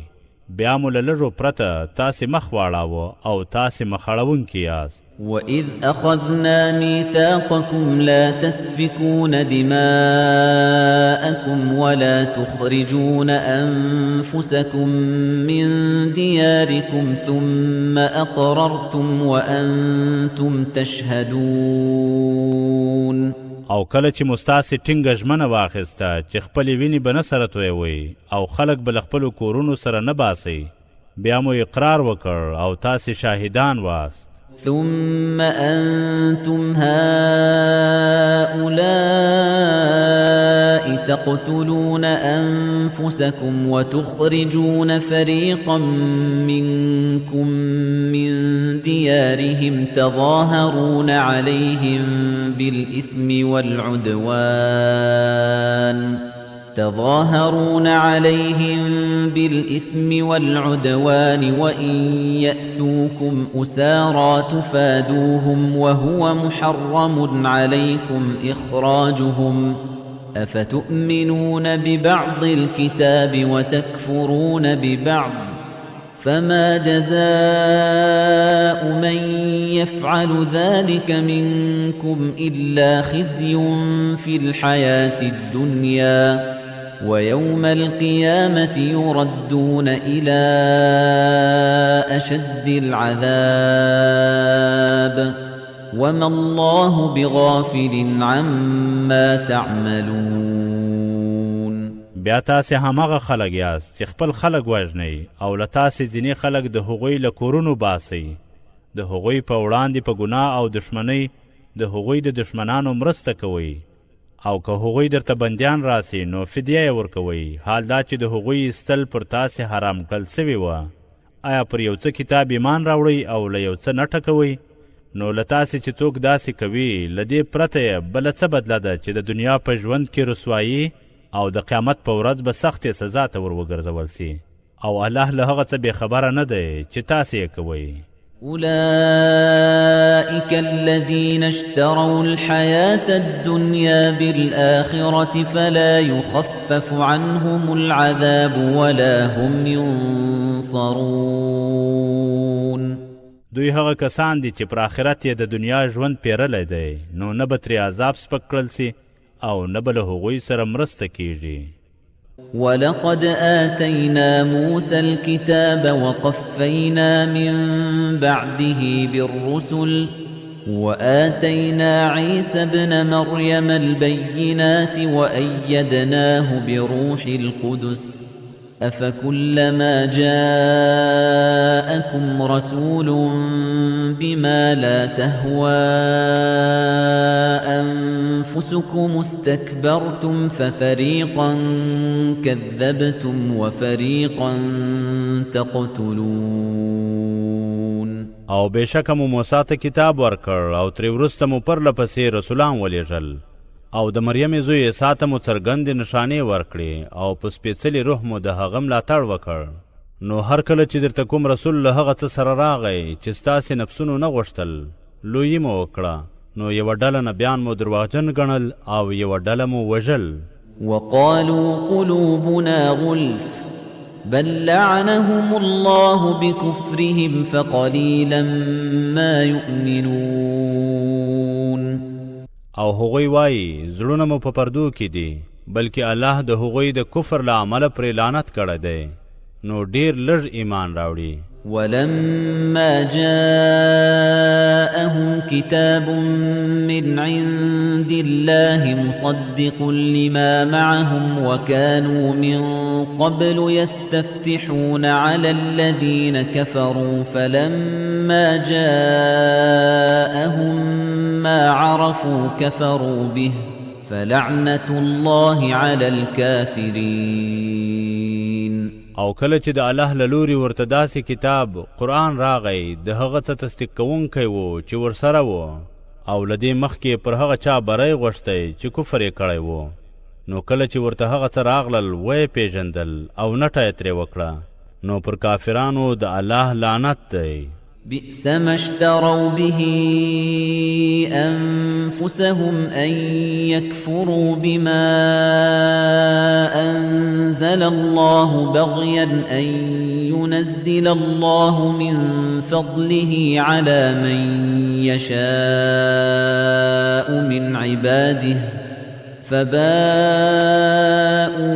بیا مو له لږو پرته تاسې مخ واړاوه او تاسې مخ اړوونکي یاست. وَإِذْ أَخَذْنَا مِيثَاقَكُمْ لَا تَسْفِكُونَ دِمَاءَكُمْ وَلَا تُخْرِجُونَ أَنفُسَكُمْ مِنْ دِيَارِكُمْ ثُمَّ أَقْرَرْتُمْ وَأَنْتُمْ تَشْهَدُونَ. او کله چې مو ستاسې ټینګه ژمنه واخیسته چې خپلې وینې به نه سره تویوئ او خلک به له خپلو کورونو سره نه باسئ، بیا مو اقرار وکړ او تاسې شاهدان واست. ثم أنتم هؤلاء تقتلون أنفسكم وتخرجون فريقا منكم من ديارهم تظاهرون عليهم بالإثم والعدوان وإن يأتوكم أسارى تفادوهم وهو محرم عليكم إخراجهم أفتؤمنون ببعض الكتاب وتكفرون ببعض فما جزاء من يفعل ذلك منكم إلا خزي في الحياة الدنيا ويوم القيامة يردون إلى أشد العذاب وما الله بغافل عما تعملون. بیا تاسې هماغه خلک یاست چې خپل خلک وژنئ او له تاسې ځینې خلک د هغوی له کورونو باسئ، د هغوی په وړاندې په ګناه او دښمنۍ د هغوی د دښمنانو مرسته کوئ، او که هغوی درته بندیان راسي نو فدیه یې ورکوئ، حال دا چې د هغوی ایستل پر تاسې حرام کړل سوي وه. آیا پر یو څه کتاب ایمان راوړئ او له یو څه نټه کوئ؟ نو له تاسې چې څوک داسې کوي، له دې پرته یې بله څه بدله ده چې د دنیا په ژوند کې رسوایي او د قیامت په ورځ به سختې سزا ته ور وګرځول سي، او الله له هغه څه بې خبره نه دی چې تاسې یې کوئ. أولئك الذين اشتروا الحياة الدنيا بالآخرة فلا يخفف عنهم العذاب ولا هم ينصرون. دوی هغه کسان دي چې پر آخرت یې د دنیا ژوند پیرلی دی، نو نه به ترې عذاب سپک کړل سي او نه به له هغوی سره مرسته کیږي. ولقد آتينا موسى الكتاب وقفينا من بعده بالرسل وآتينا عيسى ابن مريم البينات وأيدناه بروح القدس أفكلما جاءكم رسول بما لا تهوى أنفسكم استكبرتم ففريقا كذبتم وفريقا تقتلون. او بېشکه مو موسی ته کتاب ورکړ او ترې وروسته مو پرله پسې رسولان ولېږل، او د مریم زوی عیسی ته مو څرګندې نښانې ورکړې او په سپېڅلي روح مو د هغه ملاتړ وکړ. نو هر کله چې درته کوم رسول له هغه څه سره راغی چې ستاسې نفسونو نه غوښتل، لویي مو وکړه، نو یوه ډله نبیان مو درواغجن ګڼل او یوه ډله مو وژل. وقالوا قلوبنا غلف بل لعنهم الله بكفرهم فقليلا ما يؤمنون. او هغوی وایي زړونه مو په پردو کې دي، بلکې الله د هغوی د کفر له امله پرې لعنت کړی دی، نو ډیر لږ ایمان راوړي. ولما جاءهم كتاب من عند الله مصدق لما معهم وكانوا من قبل يستفتحون على الذين كفروا فلما جاءهم ما عرفوا كفروا به فلعنة الله على الكافرين. او کله چې د الله له لوري ورته داسې کتاب قرآن راغی، د هغه څه تصدیق کوونکی و چې ورسره و، او له دې مخکې پر هغه چا بری غوښتی چې کفر یې کړی و، نو کله چې ورته هغه څه راغلل ویې پېژندل او نټه یې ترې وکړه، نو پر کافرانو د الله لعنت دی. بئس ما اشتروا به أنفسهم أن يكفروا بما أنزل الله بغيا أن ينزل الله من فضله على من يشاء من عباده فباءوا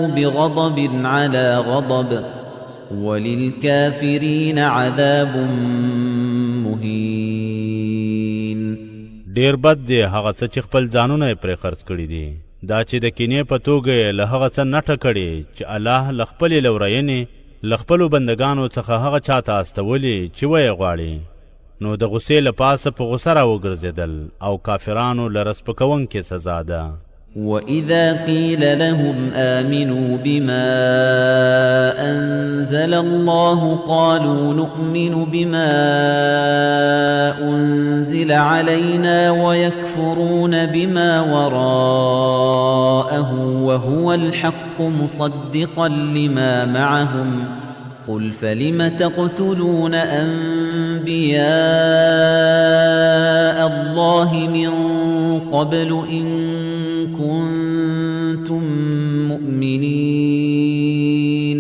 بغضب على غضب وللكافرين عذاب مهین. ډیر بد دی هغه څه چې خپل ځانونه یې پرې خرڅ کړي دي، دا چې د کینې په توګه یې له هغه څه نټه کړې چې الله له خپلې لورینې له خپلو بندګانو څخه هغه چاته استولي چې ویې غواړي، نو د غصې له پاسه په غصه راوګرځېدل او کافرانو له سپکوونکې سزا ده. وَإِذَا قِيلَ لَهُمْ آمِنُوا بِمَا أَنزَلَ اللَّهُ قَالُوا نُؤْمِنُ بِمَا أُنزِلَ عَلَيْنَا وَيَكْفُرُونَ بِمَا وَرَاءَهُ وَهُوَ الْحَقُّ مُصَدِّقًا لِمَا مَعَهُمْ قُلْ فَلِمَ تَقْتُلُونَ أَنبِيَاءَ اللَّهِ مِن قَبْلُ إِن كُنتُم مُؤْمِنِينَ.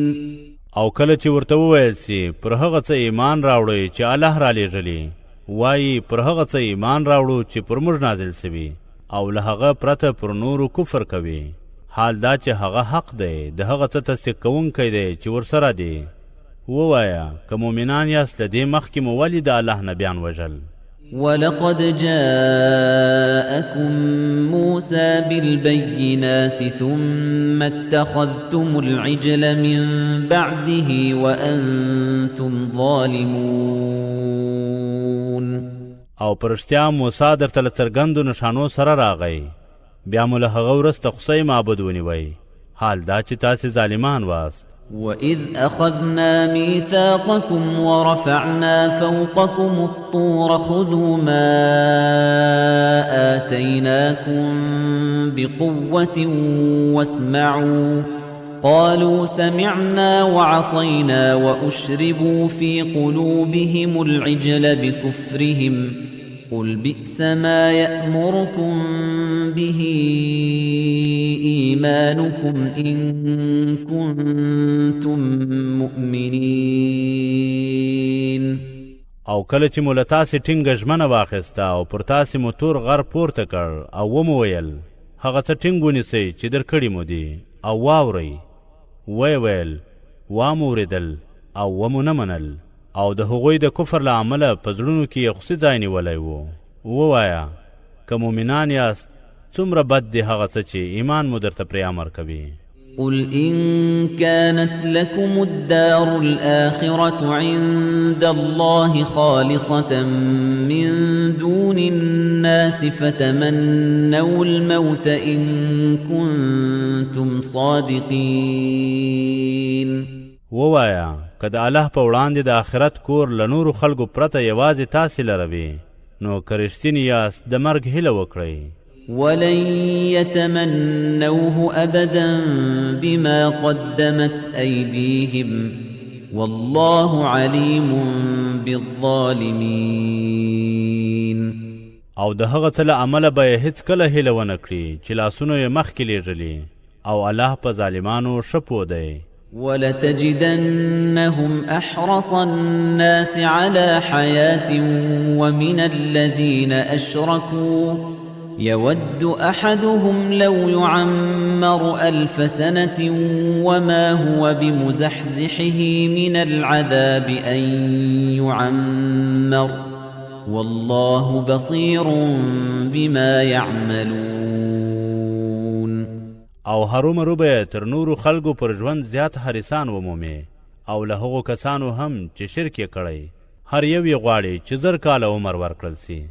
او کله چې ورته وویل سي پر هغه څه ایمان راوړئ چې الله را لېږلي، وایي پر هغه څه ایمان راوړو چې پر موږ نازل سوي، او له هغه پرته پر نورو کفر کوي، حال دا چې هغه حق دی، د هغه څه تصدیق کوونکی دی چې ورسره دی. ووایه که مؤمنان یاست له دې مخکې مو ولې د الله نبیان وژل؟ ولقد جاءكم موسى بالبينات ثم اتخذتم العجل من بعده وأنتم ظالمون. او پر رښتیا موسی درته له څرګندو نښانو سره راغی، بیا مو له هغه وروسته خوسی معبود ونیوی، حال دا چې تاسې ظالمان واست. وَإِذْ أَخَذْنَا مِيثَاقَكُمْ وَرَفَعْنَا فَوْقَكُمُ الطُّورَ خُذُوا مَا آتَيْنَاكُمْ بِقُوَّةٍ وَاسْمَعُوا قَالُوا سَمِعْنَا وَعَصَيْنَا وَأُشْرِبُوا فِي قُلُوبِهِمُ الْعِجْلَ بِكُفْرِهِمْ قُلْ بِئْسَ مَا يَأْمُرُكُم بِهِ إِيمَانُكُمْ إِن كُنتُم مُّؤْمِنِينَ. او کله چې مو له تاسې ټینګه ژمنه واخیسته او پر تاسې مو تور غر پورته کړ او ومو ویل هغه څه ټینګ ونیسئ چې درکړي مو دي او واورئ، ویې ویل وامو اورېدل او ومو نه منل، او د هغوی د کفر له امله په زړونو کې یې خوسي ځای نیولی و. ووایه که مؤمنان یاست څومره بد دي هغه څه چې ایمان مو درته پرې امر کوي. قل إن كانت لكم الدار الآخرة عند الله خالصة من دون الناس فتمنوا الموت إن كنتم صادقين. ووایه که د الله په وړاندې د آخرت کور له نورو خلکو پرته یوازې تاسې لره وي، نو که رښتیني یاست د مرګ هیله وکړئ. ولن يتمنوه أبدا بما قدمت أيديهم والله عليم بالظالمين. او د هغه څه له امله به یې هیڅکله هیله ونه کړي چې لاسونو یې مخکې لېږلي، او الله په ظالمانو ښه پوه دی. ولتجدنهم أحرص الناس على حياة ومن الذين أشركوا يود أحدهم لو يعمر 1000 سنة وما هو بمزحزحه من العذاب أن يعمر والله بصير بما يعملون. او هرومرو به تر نورو خلکو پر ژوند زیات حریصان ومومي، او له هغو کسانو هم چې شرک یې کړی هر یو یې غواړي چې 1000 کاله عمر ورکړل سي،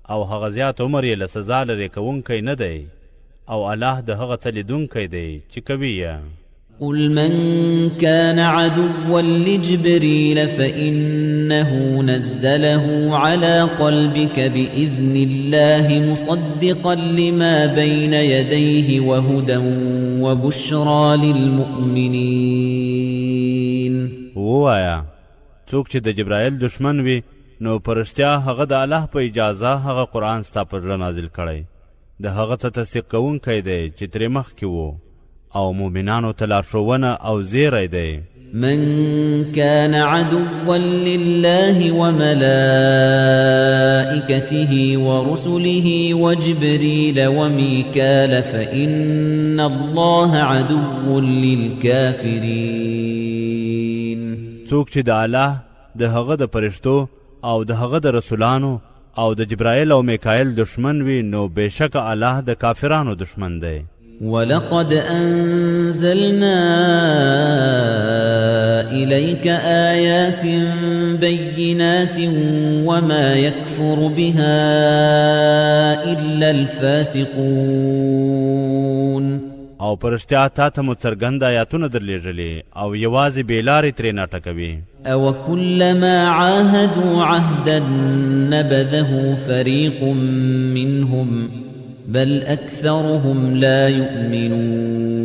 او هغه زیات عمر یې له سزا لرې کوونکی نه دی، او الله د هغه څه لیدونکی دی چې کوي یې. قل من كان عدوا لجبريل فإنه نزله على قلبك بإذن الله مصدقا لما بين يديه وهدى وبشرى للمؤمنين. ووایه څوک چې د جبرائیل دشمن وي نو پر رښتیا هغه د الله په اجازه هغه قرآن ستا پر زړه نازل کړی، د هغه څه تصدیق کوونکی دی چې ترې مخکې وو، او مؤمنانو ته لارښوونه او زیری دی. من كان عدوا لله وملائكته ورسله وجبريل وميكال فإن الله عدو للكافرين. څوک چې د الله، د هغه د فرشتو او د هغه د رسولانو او د جبرائیل او میکائیل دشمن وي، نو بېشکه الله د کافرانو دشمن دی. ولقد أنزلنا إليك آيات بينات وما يكفر بها إلا الفاسقون. او پر رښتیا تا ته مو څرګند آیاتونه درلېږلي او یوازې بېلارې ترې نه ټکوي. أو كلما عاهدوا عهدا نبذه فريق منهم بل أكثرهم لا يؤمنون.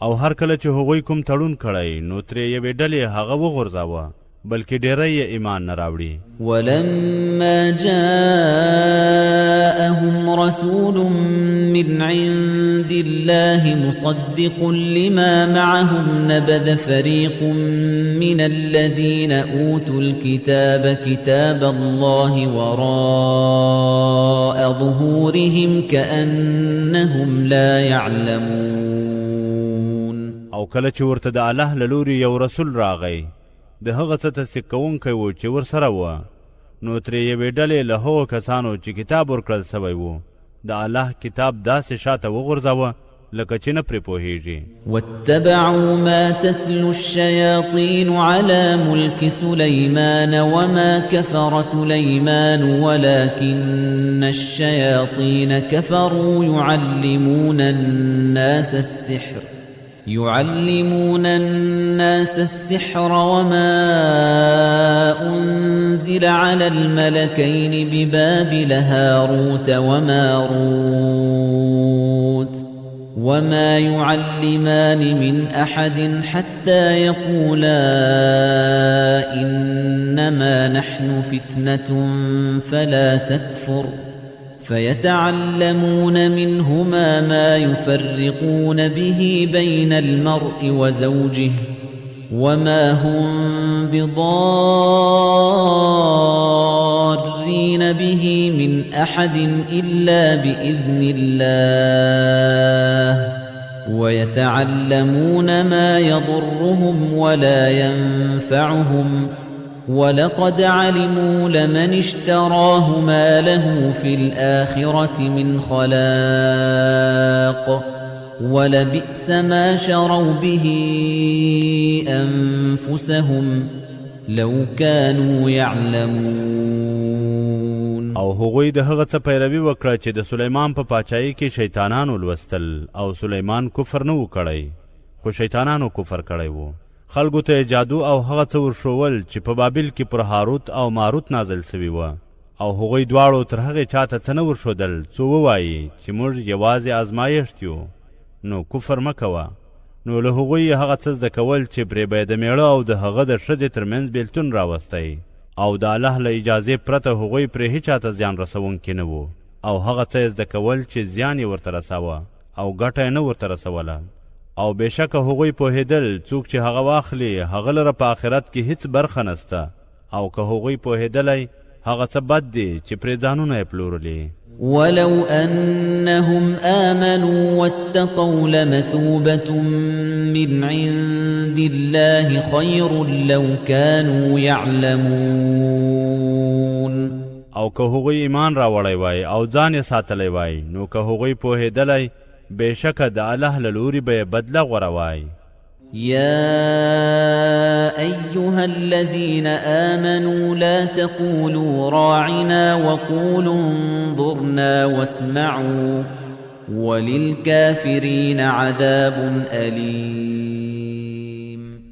او هر کله چې هغوی کوم تړون کړی نو ترې یوې ډلې هغه وغورځاوه، بلکې ډېری یې ایمان نه راوړي. ولما جاءهم رسول من عند الله مصدق لما معهم نبذ فريق من الذين أوتوا الكتاب كتاب الله وراء ظهورهم كأنهم لا يعلمون. او کله چې ورته د الله له لوري یو رسول راغی، د هغه څه تصدیق کوونکی و چې ورسره و، نو ترې یوې ډلې له هغو کسانو چې کتاب ورکړل سوی وو د الله کتاب داسې شاته وغورځاوه لکه چې نه پرې پوهیږي. واتبعوا ما تتلو الشياطين على ملك سليمان وما كفر سليمان ولكن الشياطين كفروا يعلمون الناس السحر يعلمون الناس السحر وما أنزل على الملكين ببابل هاروت وماروت وما يعلمان من أحد حتى يقولا إنما نحن فتنة فلا تكفر فيتعلمون منهما ما يفرقون به بين المرء وزوجه وما هم بضارين به من أحد إلا بإذن الله ويتعلمون ما يضرهم ولا ينفعهم ولقد علموا لمن اشتراه ما له في الآخرة من خلاق ولبئس ما شروا به أنفسهم لو كانوا يعلمون. او هغوی د هغه څه پیروي وکړه چې د سلیمان په پاچاهۍ کې شیطانانو لوستل، او سلیمان کفر نه و کړی، خو شیطانانو کفر کړی وو. خلکو ته یې جادو او هغه څه ورښوول چې په بابل کې پر هاروت او ماروت نازل سوي وه، او هغوی دواړو تر هغې چاته څه نه ورښودل څو ووایي چې موږ یوازې ازمایښت یو، نو کفر مه کوه. نو له هغوی یې هغه څه زده کول چې پرې به یې د مېړه او د هغه د ښځې ترمنځ بېلتون راوستی، او د الله له اجازې پرته هغوی پرې هیچا ته زیان رسوونکي نه وو، او هغه څه یې زده کول چې زیان یې ورته رساوه او ګټه یې نه ورته رسوله. او بېشکه هغوی پوهېدل څوک چې هغه واخلي هغه لره په آخرت کې هیڅ برخه نسته، او که هغوی پوهېدلی هغه څه بد دي چې پرې ځانونه یې پلورلي. ولو أنهم آمنوا واتقوا لمثوبة من عند الله خير لو كانوا يعلمون. او که هغوی ایمان راوړی وای او ځان یې ساتلی وای، نو که هغوی پوهېدلی بېشکه د الله له لوري به یې بدله غوره وای. يا أيها الذين آمنوا لا تقولوا راعنا وقولوا انظرنا واسمعوا وللكافرين عذاب أليم.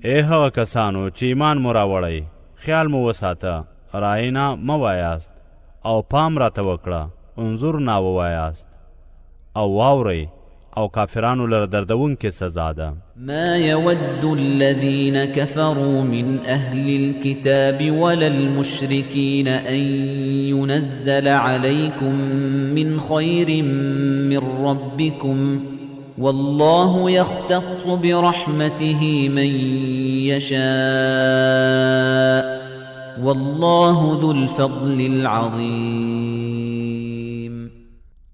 ای هغه کسانو چې ایمان مو راوړی، خیال مو وساته، راینا مه وایاست او پام راته وکړه، انظرنا ووایاست او واورئ، او کافرانو لره دردونکې سزا ده. ما يود الذين كفروا من أهل الكتاب ولا المشركين أن ينزل عليكم من خير من ربكم والله يختص برحمته من يشاء والله ذو الفضل العظيم.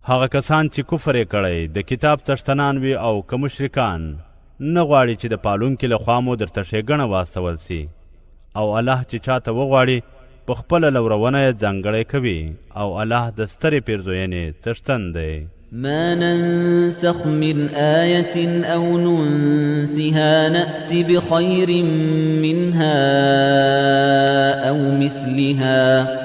هغه کسان چې کفر یې کړی د کتاب څښتنان وي او که مشرکان، نه غواړي چې د پالونکي له خوا مو درته ښېګڼه واستول سي، او الله چې چاته وغواړي په خپله لورونه یې ځانګړی کوي، او الله د سترې پیرزوینې څښتن دی. ما ننسخ من آية أو ننسها نأت بخير منها أو مثلها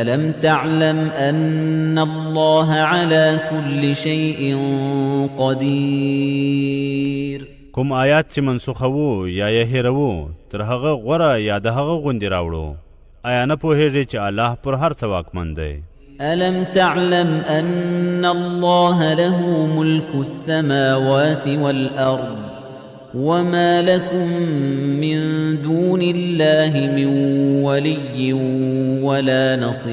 ألم تعلم أن الله على كل شيء قدير. کوم آیات چې منسوخوو یا یې هېروو تر هغه غوره یا د هغه غوندې راوړو، آیا نه پوهېږي چې الله پر هر څه واکمن دی؟ ألم تعلم أن الله له ملك السماوات والأرض وما لكم من دون الله من ولي ولا نصير.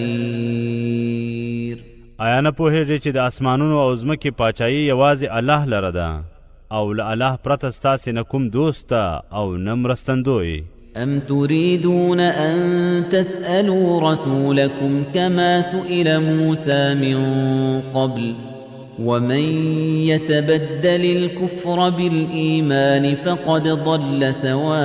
آیا نه پوهېږي چې د اسمانونو او ځمکې پاچاهي یوازې الله لره ده، او له الله پرته ستاسې نه کوم دوست او نه مرستندوی؟ أم تريدون أن تسألوا رسولكم كما سئل موسى من قبل ومن يتبدل الكفر بالإيمان فقد ضل سواء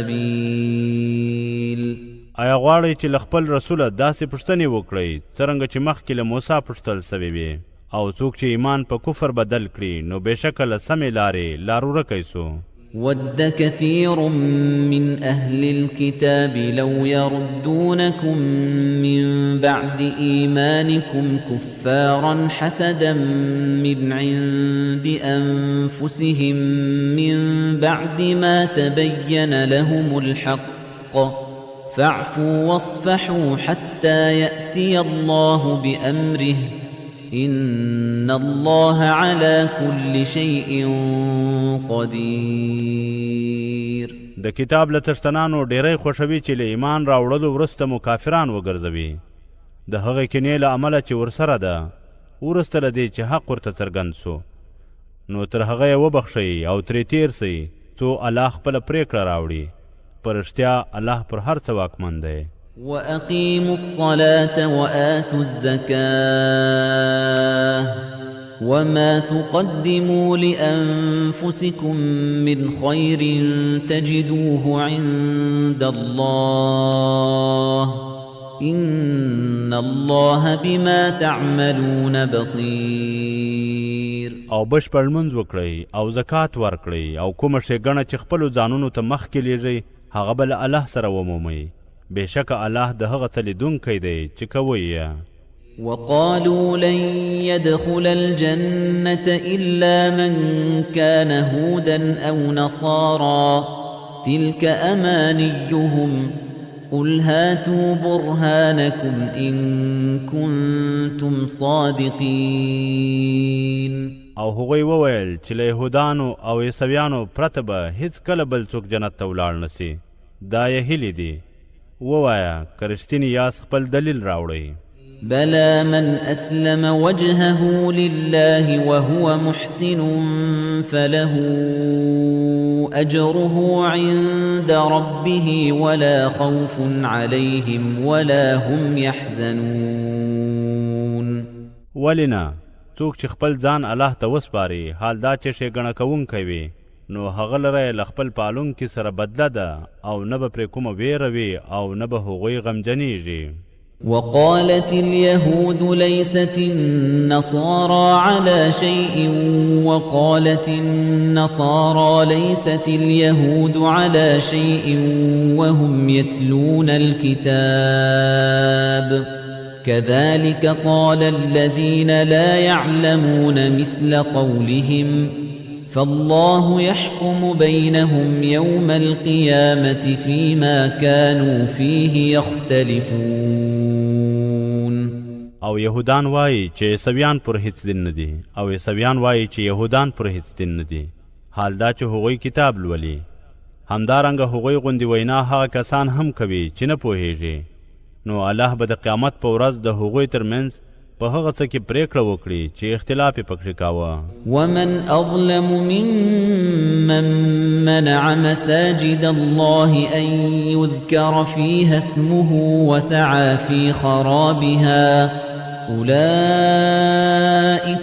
السبيل. آیا غواړئ چې له خپل رسوله داسې پوښتنې وکړئ څرنګه چې مخکې له موسی پوښتل سوې وې؟ او څوک چې ایمان په کفر بدل کړي نو بېشکه له سمې لارې لار ورکی سو. ود كثير من أهل الكتاب لو يردونكم من بعد إيمانكم كفارا حسدا من عند أنفسهم من بعد ما تبين لهم الحق فاعفوا واصفحوا حتى يأتي الله بأمره إن الله على كل شيء قدير. د کتاب له څښتنانو ډیری خوښوي چې له ایمان راوړلو وروسته مو کافران وګرځوي، د هغې کینې له امله چې ورسره ده، وروسته له دې چې حق ورته څرګند سو، نو تر هغه یې وبخښئ او ترې تېر سئ څو الله خپله پرېکړه راوړي. په رښتیا الله پر هر څه واکمن دی. وأقيموا الصلاة وآتوا الزكاة وما تقدموا لأنفسكم من خير تجدوه عند الله إن الله بما تعملون بصير. او بشپړ لمونځ وکړئ او زکات ورکړئ او کومه ښېګڼه چې خپلو ځانونو ته مخکې لیږئ هغه به له الله سره ومومئ، بېشکه الله د هغه څه لیدونکی دی چې کوئ یې. وقالوا لن يدخل الجنة إلا من كان هودا أو نصارى تلك أمانيهم قل هاتوا برهانكم إن كنتم صادقين. او هغوی وویل چې له یهودانو او عیسویانو پرته به هیڅ کله بل څوک جنت ته ولاړ نه سي، دا یې هیلې دي. ووایه که رښتیني یاست خپل دلیل راوړئ. بلى من أسلم وجهه لله وهو محسن فله أجره عند ربه ولا خوف عليهم ولا هم يحزنون. ولې نه، څوک چې خپل ځان الله ته وسپاري حال دا چې ښېګڼه کوونکی وي، نو هغه لره یې له خپل پالونکي سره بدله ده او نه به پرې کومه ویره وي او نه به هغوی غمجنیږي. وقالت اليهود ليست النصارى على شيء وقالت النصارى ليست اليهود على شيء وهم يتلون الكتاب كذلك قال الذين لا يعلمون مثل قولهم فالله يحكم بينهم يوم القيامة فيما كانوا فيه يختلفون. او يهودان وایي چې عیسویان پر هیڅ دین نه دي، او عیسویان وایي چې يهودان پر هیڅ دین نه دي، حال دا چې هغوی کتاب لولي. همدارنګه هغوی غوندې وینا هغه کسان هم کوي چې نه پوهیږي، نو الله به د قیامت په ورځ د هغوی ترمنځ په هغه څه کې پرېکړه وکړي چې اختلاف یې پکښې کاوه. ومن أظلم ممن منع مساجد الله أن يذكر فيها اسمه وسعى في خرابها أولئك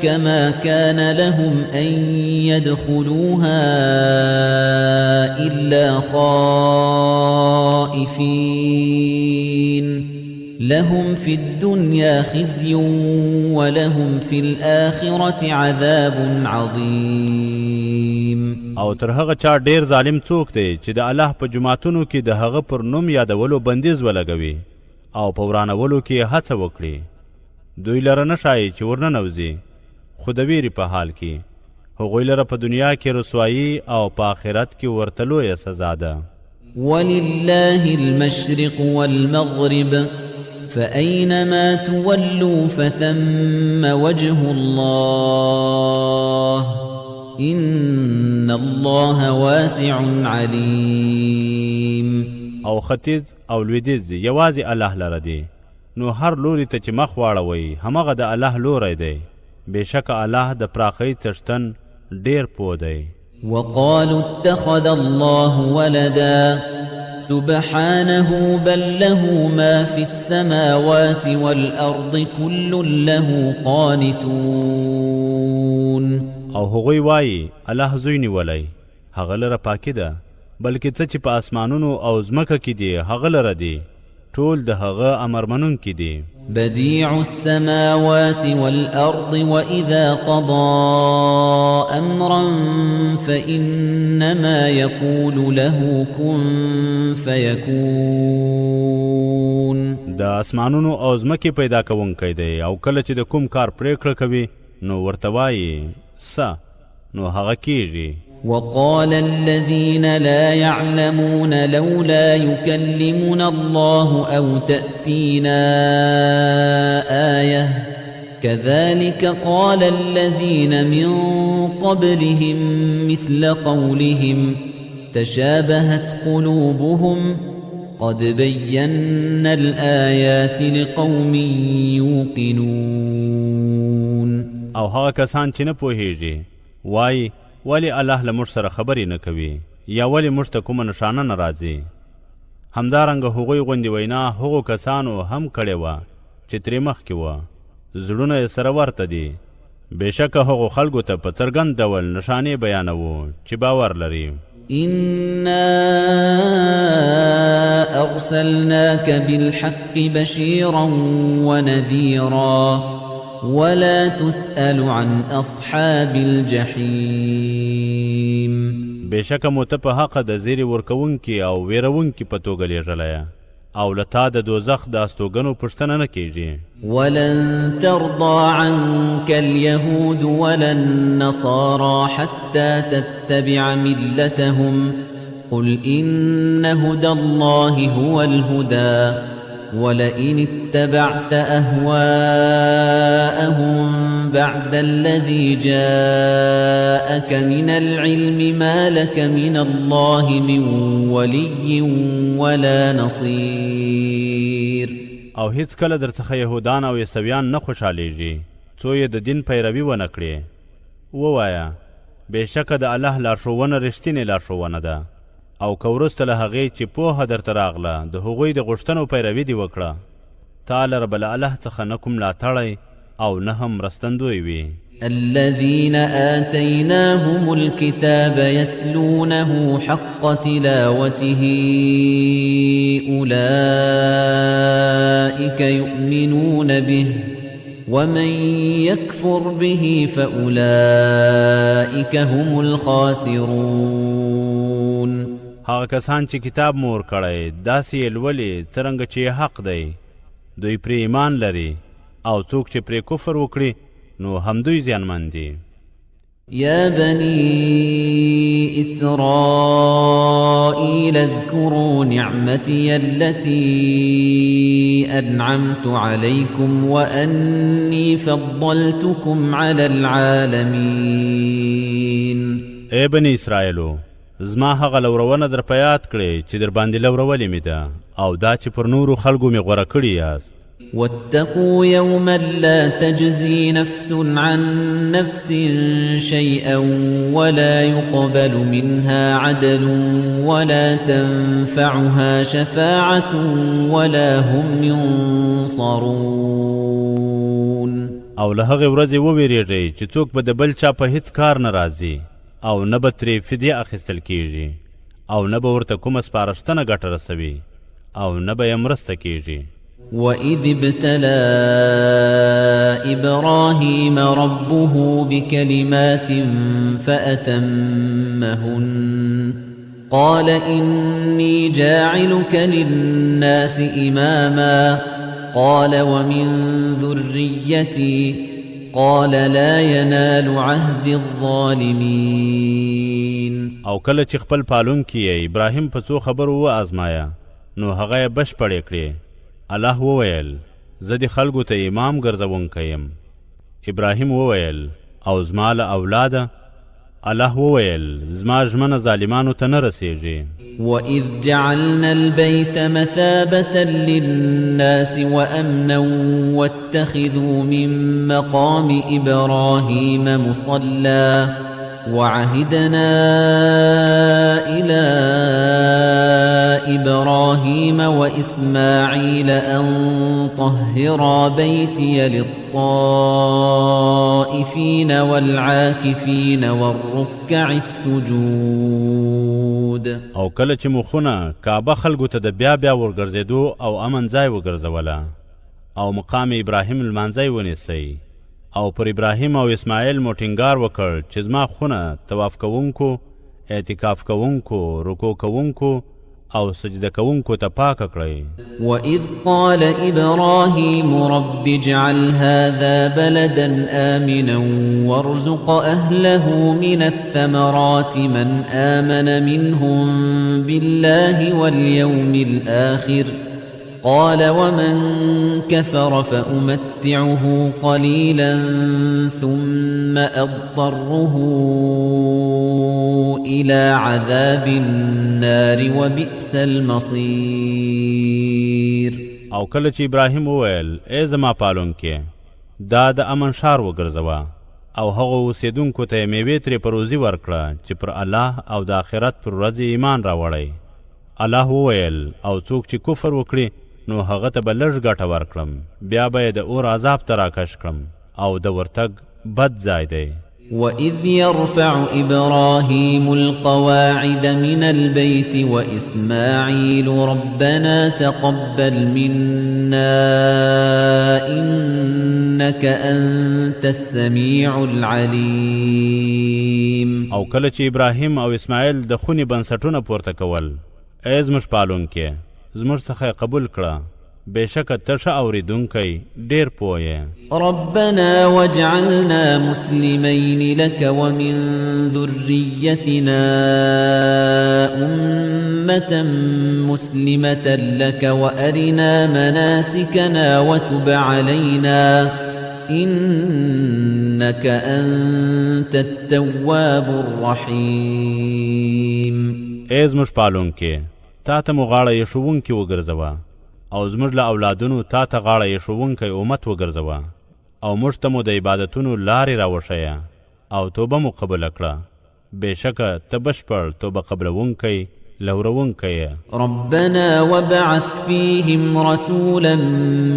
ما كان لهم أن يدخلوها إلا خائفين لهم في الدنيا خزي ولهم في الآخرة عذاب عظيم. او تر هغه چا ډیر ظالم څوک دی چې د الله په جوماتونو کې د هغه پر نوم یادولو بندیز ولګوي او په ورانولو کې هڅه وکړي. دوی لره نه ښایي چې ورننوځي، خو د ویرې په حال کې. هغوی لره په دنیا کې رسوایي او په آخرت کې ورته لویه سزا ده. ولله المشرق والمغرب فأينما تولوا فثم وجه الله إن الله واسع عليم. او ختیځ او لویدیځ یوازې الله لره دی، نو هر لوري ته چې مخ واړوئ همغه د الله لوری دی. بېشکه الله د پراخۍ څښتن ډېر پوه دی. وقالوا اتخذ الله ولدا سبحانه بل له ما في السماوات والأرض كل له قانتون. او هغوی وایي الله زوی نیولی، هغه لره پاکي ده، بلکې څه چې په اسمانونو او ځمکه کې دي هغه لره دي، ټول د هغه امر منونکي دي. بديع السماوات والأرض وإذا قضى أمرا فإنما يقول له كن فيكون. د اسمانونو او ځمکې پیدا کوونکی دی، او کله چې د کوم کار پرېکړه کوي نو ورته وایي سه، نو هغه کیږي. وقال الذين لا يعلمون لولا يكلمنا الله أو تأتينا آية كذلك قال الذين من قبلهم مثل قولهم تشابهت قلوبهم قد بينا الآيات لقوم يوقنون. او هغه کسان چې نه پوهیږي وایي ولی الله له موږ سره خبرې نه کوي، یا ولی موږ ته کومه نښانه نه راځي. همدارنګه هغوی غوندې وینا هغو کسانو هم کړې وه چې ترې مخکې وه، زړونه یې سره ورته دي. بېشکه هغو خلکو ته په څرګند ډول نښانې بیانوو چې باور لري. إنا أرسلناك بالحق بشيرا ونذيرا ولا تسأل عن أصحاب الجحيم. بېشکه مو ته په حقه د زیري ورکوونکي او ویروونکي په توګه لېږلی، او له تا د دوزخ د استوګنو پوښتنه نه کیږي. ولن ترضى عنك اليهود ولا النصارى حتى تتبع ملتهم قل إن هدى الله هو الهدى ولئن اتبعت أهواءهم بعد الذي جاءك من العلم ما لك من الله من ولي ولا نصير. او هیڅ کله در څخه یهودان او عیسویان نه خوشحالېږي څو یې د دین پیروي ونه کړي. ووایه بېشکه د الله لارښوونه رښتینې لارښوونه ده، او که وروسته له هغې چې پوهه درته راغله د هغوی د غوښتنو پیروي دې وکړه، تا لره به له الله څخه نه کوم ملاتړی او نه هم مرستندوی وي. الذين آتيناهم الكتاب يتلونه حق تلاوته أولئك يؤمنون به ومن يكفر به فأولئك هم الخاسرون. هغه کسان چې کتاب مو ورکړی داسې یې لولي څرنګه چې یې حق دی، دوی پرې ایمان لري، او څوک چې پرې کفر وکړي نو همدوی زیانمن دي. يا بني إسرائيل اذكروا نعمتي التي أنعمت عليكم وأني فضلتكم على العالمين. ای بني اسرائیلو، زما هغه لورونه در په یاد کړئ چې در باندې لورولې مې ده، او دا چې پر نورو خلکو مې غوره کړي یاست. واتقوا يوما لا تجزي نفس عن نفس شيئا ولا يقبل منها عدل ولا تنفعها شفاعة ولا هم ينصرون. او له هغې ورځې وویرېږئ چې څوک به د بل چا په هیڅ کار نه راځي، او نه به ترې فدیه اخیستل کیږي، او نه به ورته کومه سپارښتنه ګټه رسوي، او نه به یې مرسته کیږي. وإذ ابتلى إبراهيم ربه بكلمات فأتمهن قال إني جاعلك للناس إماما قال ومن ذريتي قال لا ينال عهد الظالمين. او کله چې خپل پالونکی یې ابراهیم په څو خبرو وازمایه نو هغه یې بشپړې کړې. الله وویل زه دې خلکو ته امام ګرځوونکی یم. ابراهیم وویل او زما له اولاده؟ الله وویل زما ژمنه ظالمانو ته نه رسیږي. وإذ جعلنا البيت مثابة للناس وأمنا واتخذوا من مقام إبراهيم مصلى وعهدنا إلى إبراهيم وإسماعيل أن طهرا بيتي للطائفين والعاكفين والركع السجود. او کله چې مو خونه کعبه خلکو ته د بیا بیا ورګرځېدو او امن ځای وګرځوله او مقام ابراهیم لمانځی ونیسئ، او پر ابراهیم او اسماعیل مو ټینګار وکړ چې زما خونه طواف کوونکو، اعتکاف کوونکو، رکوع کوونکو او سجده کوونکو ته پاکه کړئ. وإذ قال إبراهيم رب اجعل هذا بلدا آمنا وارزق أهله من الثمرات من آمن منهم بالله واليوم الآخر قال ومن كفر فأمتعه قليلا ثم أضطره إلى عذاب النار وبئس المصير. او کله چې ابراهیم وویل ای زما پالونکې، دا د امن ښار وګرځوه او هغو اوسېدونکو ته یې میوې ترې په روزي ورکړه چې پر الله او د آخرت پر ورځې ایمان راوړی. الله وویل او څوک چې کفر وکړي نو هغه ته به لږ ګټه ورکړم، بیا به یې د اور عذاب ته راکش کړم او د ورتګ بد ځای دی. وإذ يرفع إبراهيم القواعد من البيت وإسماعيل ربنا تقبل منا إنك أنت السميع العليم. او کله چې ابراهیم او اسماعیل د خونې بنسټونه پورته کول، ای زموږ پالونکې، زموږ څخه یې قبول کړه، بېشکه ته ښه اورېدونکی ډېر پوه یې. ربنا واجعلنا مسلمين لك ومن ذريتنا أمة مسلمة لك وأرنا مناسكنا وتب علينا إنك أنت التواب الرحيم. ای زموږ پالونکې، تا ته مو غاړه ایښوونکي وګرځوه او زموږ له اولادونو تا ته غاړه ایښوونکی امت وګرځوه، او موږ ته مو د عبادتونو لارې راوښیه او توبه مو قبوله کړه، بېشکه ته بشپړ توبه قبلوونکی لوروونکی یې. ربنا وابعث فيهم رسولا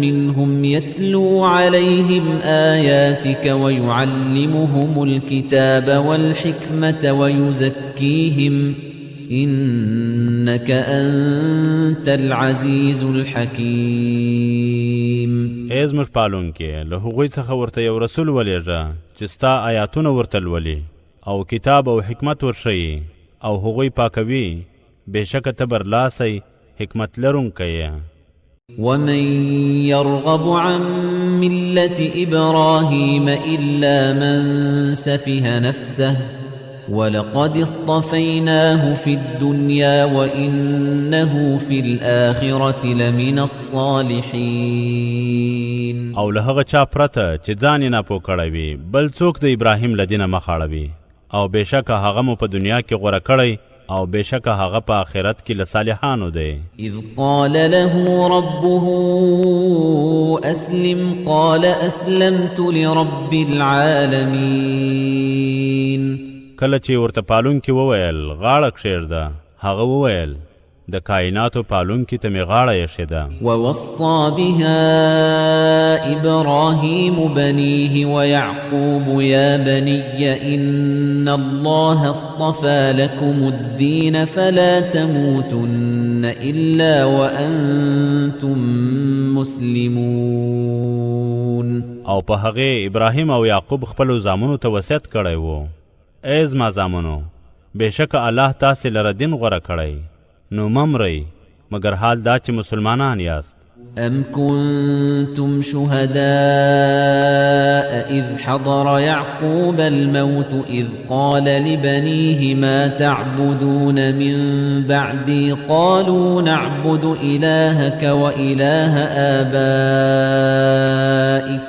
منهم يتلو عليهم آياتك ويعلمهم الكتاب والحكمة ويزكيهم إنك أنت العزيز الحكيم. ای زموږ پالونکې، له هغوی څخه ورته یو رسول ولېږه چې ستا آیاتونه ورته لولي او کتاب او حکمت ورښیي او هغوی پاکوي، بېشکه ته برلاسی حکمت لرونکی یې. ومن يرغب عن ملة إبراهيم إلا من سفه نفسه ولقد اصطفيناه في الدنيا وإنه في الآخرة لمن الصالحين. او له هغه چا پرته چې ځان یې ناپوه کړی وي بل څوک د ابراهیم له دینه مخ اړوي، او بېشکه هغه مو په دنیا کې غوره کړی او بېشکه هغه په آخرت کې له صالحانو دی. إذ قال له ربه أسلم قال أسلمت لرب العالمين. کله چې ورته پالونکي وویل غاړه کښېږده، هغه وویل د کائناتو پالونکي ته مې غاړه ایښې ده. ووصى بها إبراهيم بنيه ويعقوب يا بني إن الله اصطفى لكم الدين فلا تموتن إلا وأنتم مسلمون. او په هغې ابراهیم او یعقوب خپلو زامنو ته وصیت کړی وو، ای زما زامنو، بېشکه الله تاسې لره دین غوره کړی، نو مه مرئ مګر حال دا چې مسلمانان یاست. أم كنتم شهداء إذ حضر يعقوب الموت إذ قال لبنيه ما تعبدون من بعدي قالوا نعبد إلهك وإله آبائك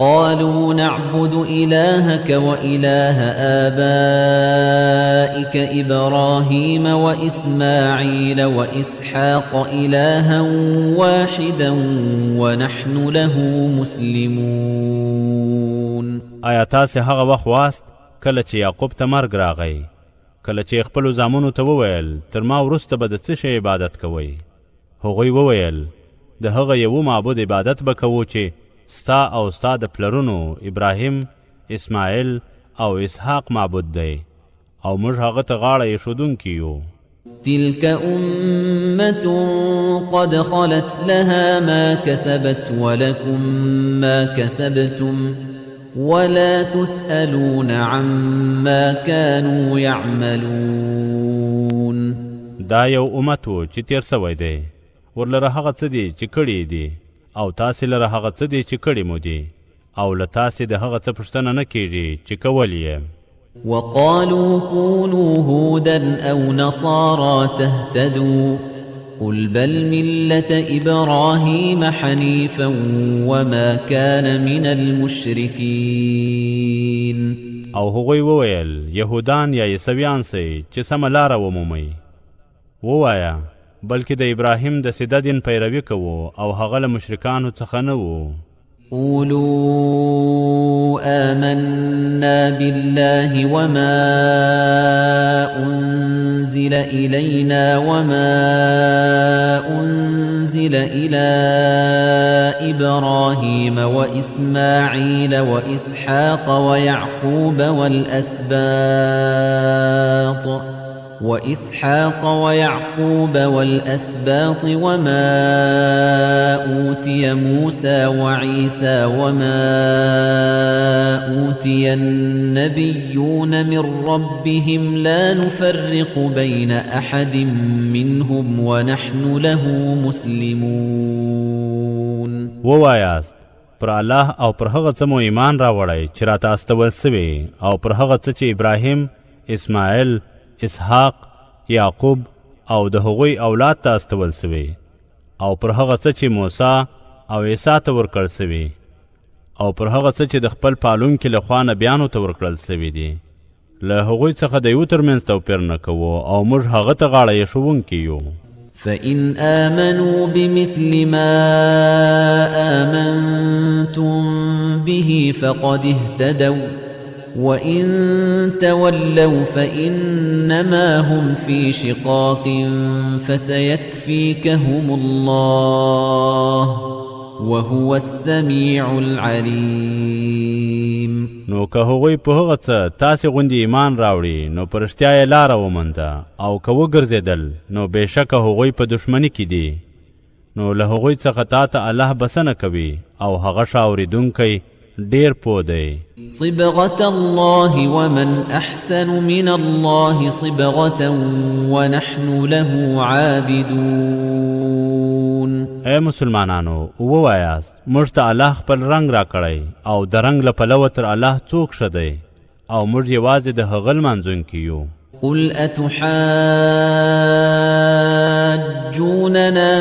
قالوا نعبد إلهك وإله آبائك إبراهيم وإسماعيل وإسحاق إلها واحدا ونحن له مسلمون. آیا تاسې هغه وخت واست کله چې یعقوب ته مرګ راغی، کله چې خپلو زامنو ته وویل، تر ما وروسته به د څه شي عبادت کوئ؟ هغوی وویل، د هغه یوه معبود عبادت به کوو چې ستا او ستا د پلرونو ابراهیم، اسماعیل او اسحاق معبود دی، او موږ هغه ته غاړه ایښودونکي یو. تلك أمة قد خلت، لها ما كسبت ولكم ما كسبتم، ولا تسألون عما كانوا يعملون. دا یو امت و چې تیر سوی دی، ورلره هغه څه دي چې کړي یې دي، او تاسې لره هغه څه دي چې کړي مو دي، او له تاسې د هغه څه پوښتنه نه کیږي چې کول یې. وقالوا كونوا هودا أو نصارى تهتدوا، قل بل ملة إبراهيم حنيفا وما كان من المشركين. او هغوی وویل، یهودان یا عیسویان سئ چې سمه لاره ومومئ. ووایه، بلکې د ابراهیم د سیده دین پیروي کوو، او هغه له مشرکانو څخه نه وو. قولوا آمنا بالله وما أنزل إلينا وما أنزل إلى إبراهيم وإسماعيل وإسحاق وإسحاق ويعقوب والأسباط وما أوتي موسى وعيسى وما أوتي النبيون من ربهم لا نفرق بين أحد منهم ونحن له مسلمون. ووایاست، پر الله او پر هغه څه مو ایمان راوړی چې راته استول سوي، او پر هغه څه چې ابراهیم، اسماعیل، اسحاق، یعقوب او د هغوی اولاد ته استول سوي، او پر هغه څه چې موسی او عیسی ته ورکړل سوي، او پر هغه څه چې د خپل پالونکي له خوا نبیانو ته ورکړل سوي دي، له هغوی څخه د یو ترمنځ توپیر نه کوو، او موږ هغه ته غاړه ایښوونکي یو. فإن آمنوا بمثل ما آمنتم به فقد اهتدوا، وإن تولوا فإنما هم في شقاق، فسيكفيكهم الله، وهو السميع العليم. نو که هغوی په هغه څه تاسې غوندې ایمان راوړي، نو په رښتیا یې لاره ومونده، او که وګرځېدل، نو بېشکه هغوی په دښمني کې دي، نو له هغوی څخه تا ته الله بسنه کوي، او هغه ښه اورېدونکی ډیر پوه دی. صبغة الله، ومن أحسن من الله صبغة، ونحن له عابدون. ای مسلمانانو، ووایاست، موږ ته الله خپل رنګ راکړی، او د رنګ له پلوه تر الله څوک ښه دی، او موږ یوازې د هغه لمانځونکي یو. قل أتحاجوننا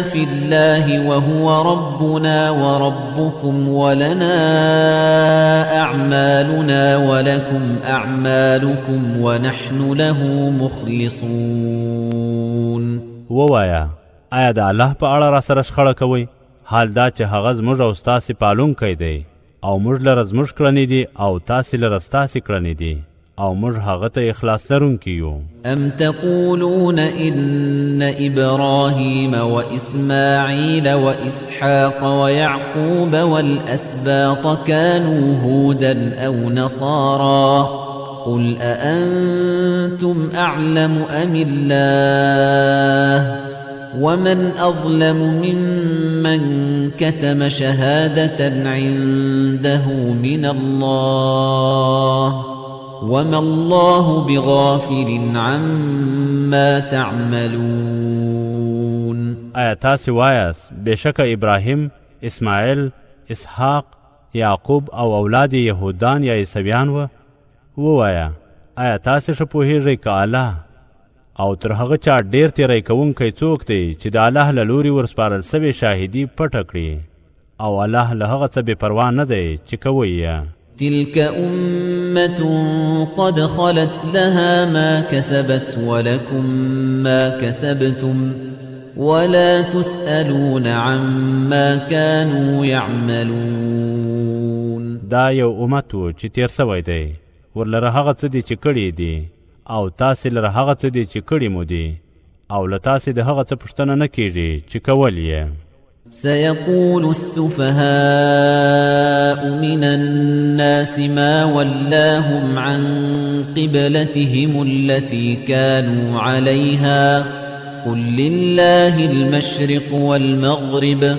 في الله وهو ربنا وربكم، ولنا أعمالنا ولكم أعمالكم، ونحن له مخلصون. ووایه، آیا د الله په اړه را سره شخړه کوئ، حال دا چې هغه زموږ او ستاسې پالونکی دی، او موږ لره زموږ کړنې دي او تاسې لره ستاسې کړنې دي، او موږ هغه ته اخلاص لرونکي یو. أم تقولون إن إبراهيم وإسماعيل وإسحاق ويعقوب والأسباط كانوا هودا أو نصارى، قل أأنتم أعلم أم الله، ومن أظلم ممن كتم شهادة عنده من الله، وما الله بغافل عما تعملون. آیا تاسې وایاست، بېشکه ابراهیم، اسماعیل، اسحاق، یعقوب او اولاد یې یهودان یا عیسویان وه؟ ووایه، آیا تاسې ښه پوهیږئ که الله؟ او تر هغه چا ډیر تیری کوونکی څوک دی چې د الله له لوري ورسپارل سوې شاهدي پټه کړي؟ او الله له هغه څه بې پروا نه دی چې کوي یې. تلك أمة قد خلت، لها ما كسبت ولكم ما كسبتم، ولا تسألون عما كانوا يعملون. دا یو امت و چې تیر سوی دی. ورلره هغه څه دي چې کړي دي او تاسې لره هغه څه دي چې کړي مو دي او له تاسې د هغه څه پوښتنه نه کیږي چې کول یې. سيقول السفهاء من الناس ما ولاهم عن قبلتهم التي كانوا عليها قل لله المشرق والمغرب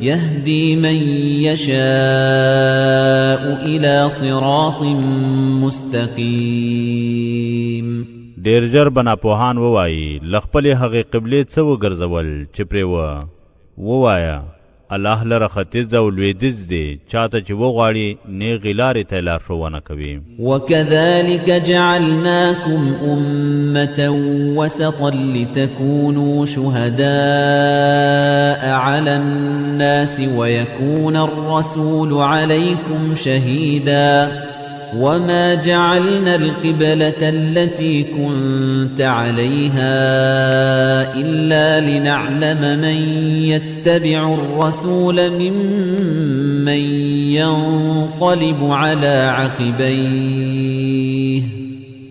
يهدي من يشاء إلى صراط مستقيم. ډېر ژر به ناپوهان ووایي، له خپلې هغې قبلې څه وګرځول چې پرې وه؟ ووایه، الله لره ختیځ او لویدیځ دي، چاته چې وغواړي نیغې لارې ته لارښوونه کوي. وكذلك جعلناكم أمة وسطا لتكونوا شهداء على الناس ويكون الرسول عليكم شهيدا وما جعلنا القبلة التي كنت عليها إلا لنعلم من يتبع الرسول ممن ينقلب على عقبيه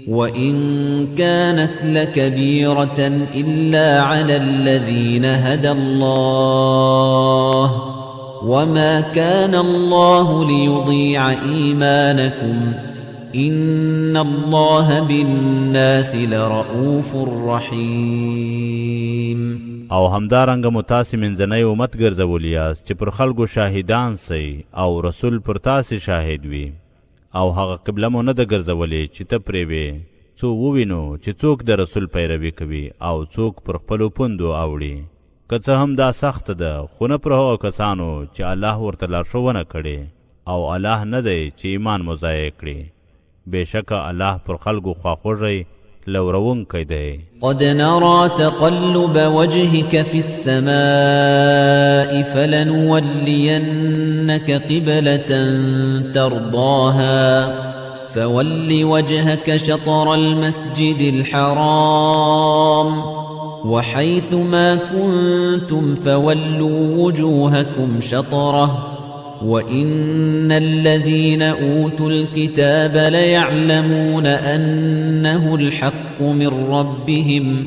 وإن كانت لكبيرة إلا على الذين هدى الله وما كان الله ليضيع إيمانكم إن الله بالناس لرؤوف رحيم. او همدارنګه مو تاسې منځنی امت ګرځولي یاست چې پر خلکو شاهدان سئ او رسول پر تاسې شاهد وي، او هغه قبله مو نه ده ګرځولې چې ته پرې وې، څو ووینو چې څوک د رسول پیروي کوي او څوک پر خپلو پوندو اوړي. که څه هم دا سخته ده، خو نه پر هغو کسانو چې الله ورته لارښوونه کړې، او الله نه دی چې ایمان مو ضایع کړي. بېشکه الله پر خلکو خواخوږی لورونکی دی. قد نرى تقلب وجهك في السماء فلنولينك قبلة ترضاها فول وجهك شطر المسجد الحرام وحيث ما كنتم فولوا وجوهكم شطره وإن الذين أوتوا الكتاب ليعلمون أنه الحق من ربهم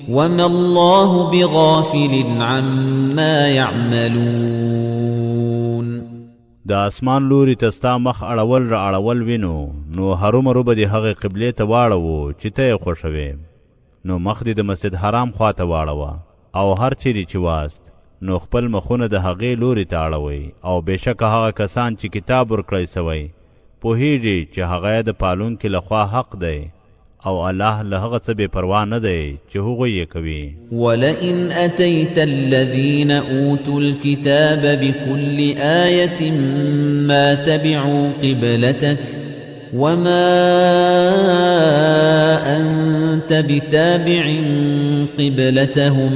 وما الله بغافل عما يعملون. د اسمان لوري ته ستا مخ اړول را اړول وینو، نو هرومرو به دې هغې قبلې ته واړوو چې ته یې خوښوې. نو مخ دې د مسجد حرام خواته واړوه، او هر چیرې چې واست نو خپل مخونه د هغې لوري ته اړوئ. او بېشکه هغه کسان چې کتاب ورکړی سوی پوهیږي چې هغه د پالونکي لخوا حق دی، او الله له هغه څه بې پروا نه دی چې هغوی یې کوي. ولئن أتيت الذين أوتوا الكتاب بكل آية ما تبعوا قبلتك وما أنت بتابع قبلتهم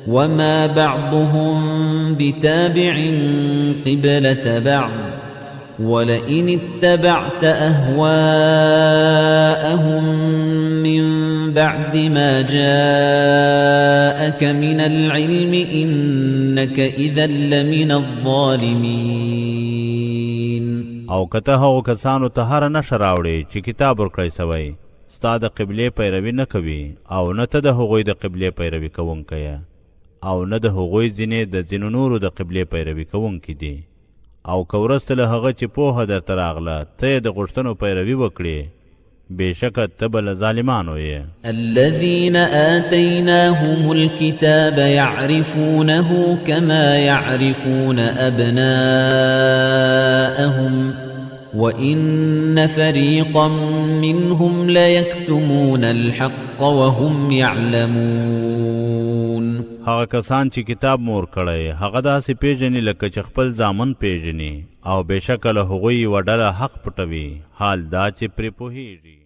وما بعضهم بتابع قبلة بعض ولئن اتبعت أهواءهم من بعد ما جاءك من العلم إنك إذا لمن الظالمين. او که ته هغو کسانو ته هره نښه راوړې چې کتاب ورکړی سوی، ستا د قبلې پیروي نه کوي، او نه ته د هغوی د قبلې پیروي کوونکی یې، او نه د هغوی ځینې د ځینو نورو د قبلې پیروي کوونکي دي. او که وروسته له هغه چې پوهه درته راغله ته یې د غوښتنو پیروي وکړې، بېشکه ته به له ظالمانو یې. الذين آتيناهم الكتاب يعرفونه كما يعرفون أبناءهم وإن فريقا منهم ليكتمون الحق وهم يعلمون. هغه کسان چې کتاب مور کړی هغه داسې پیژني لکه چې خپل زامن پیژني، او بېشکه له هغوی یوه ډله حق پټوي، حال دا چې پرې پوهیږي.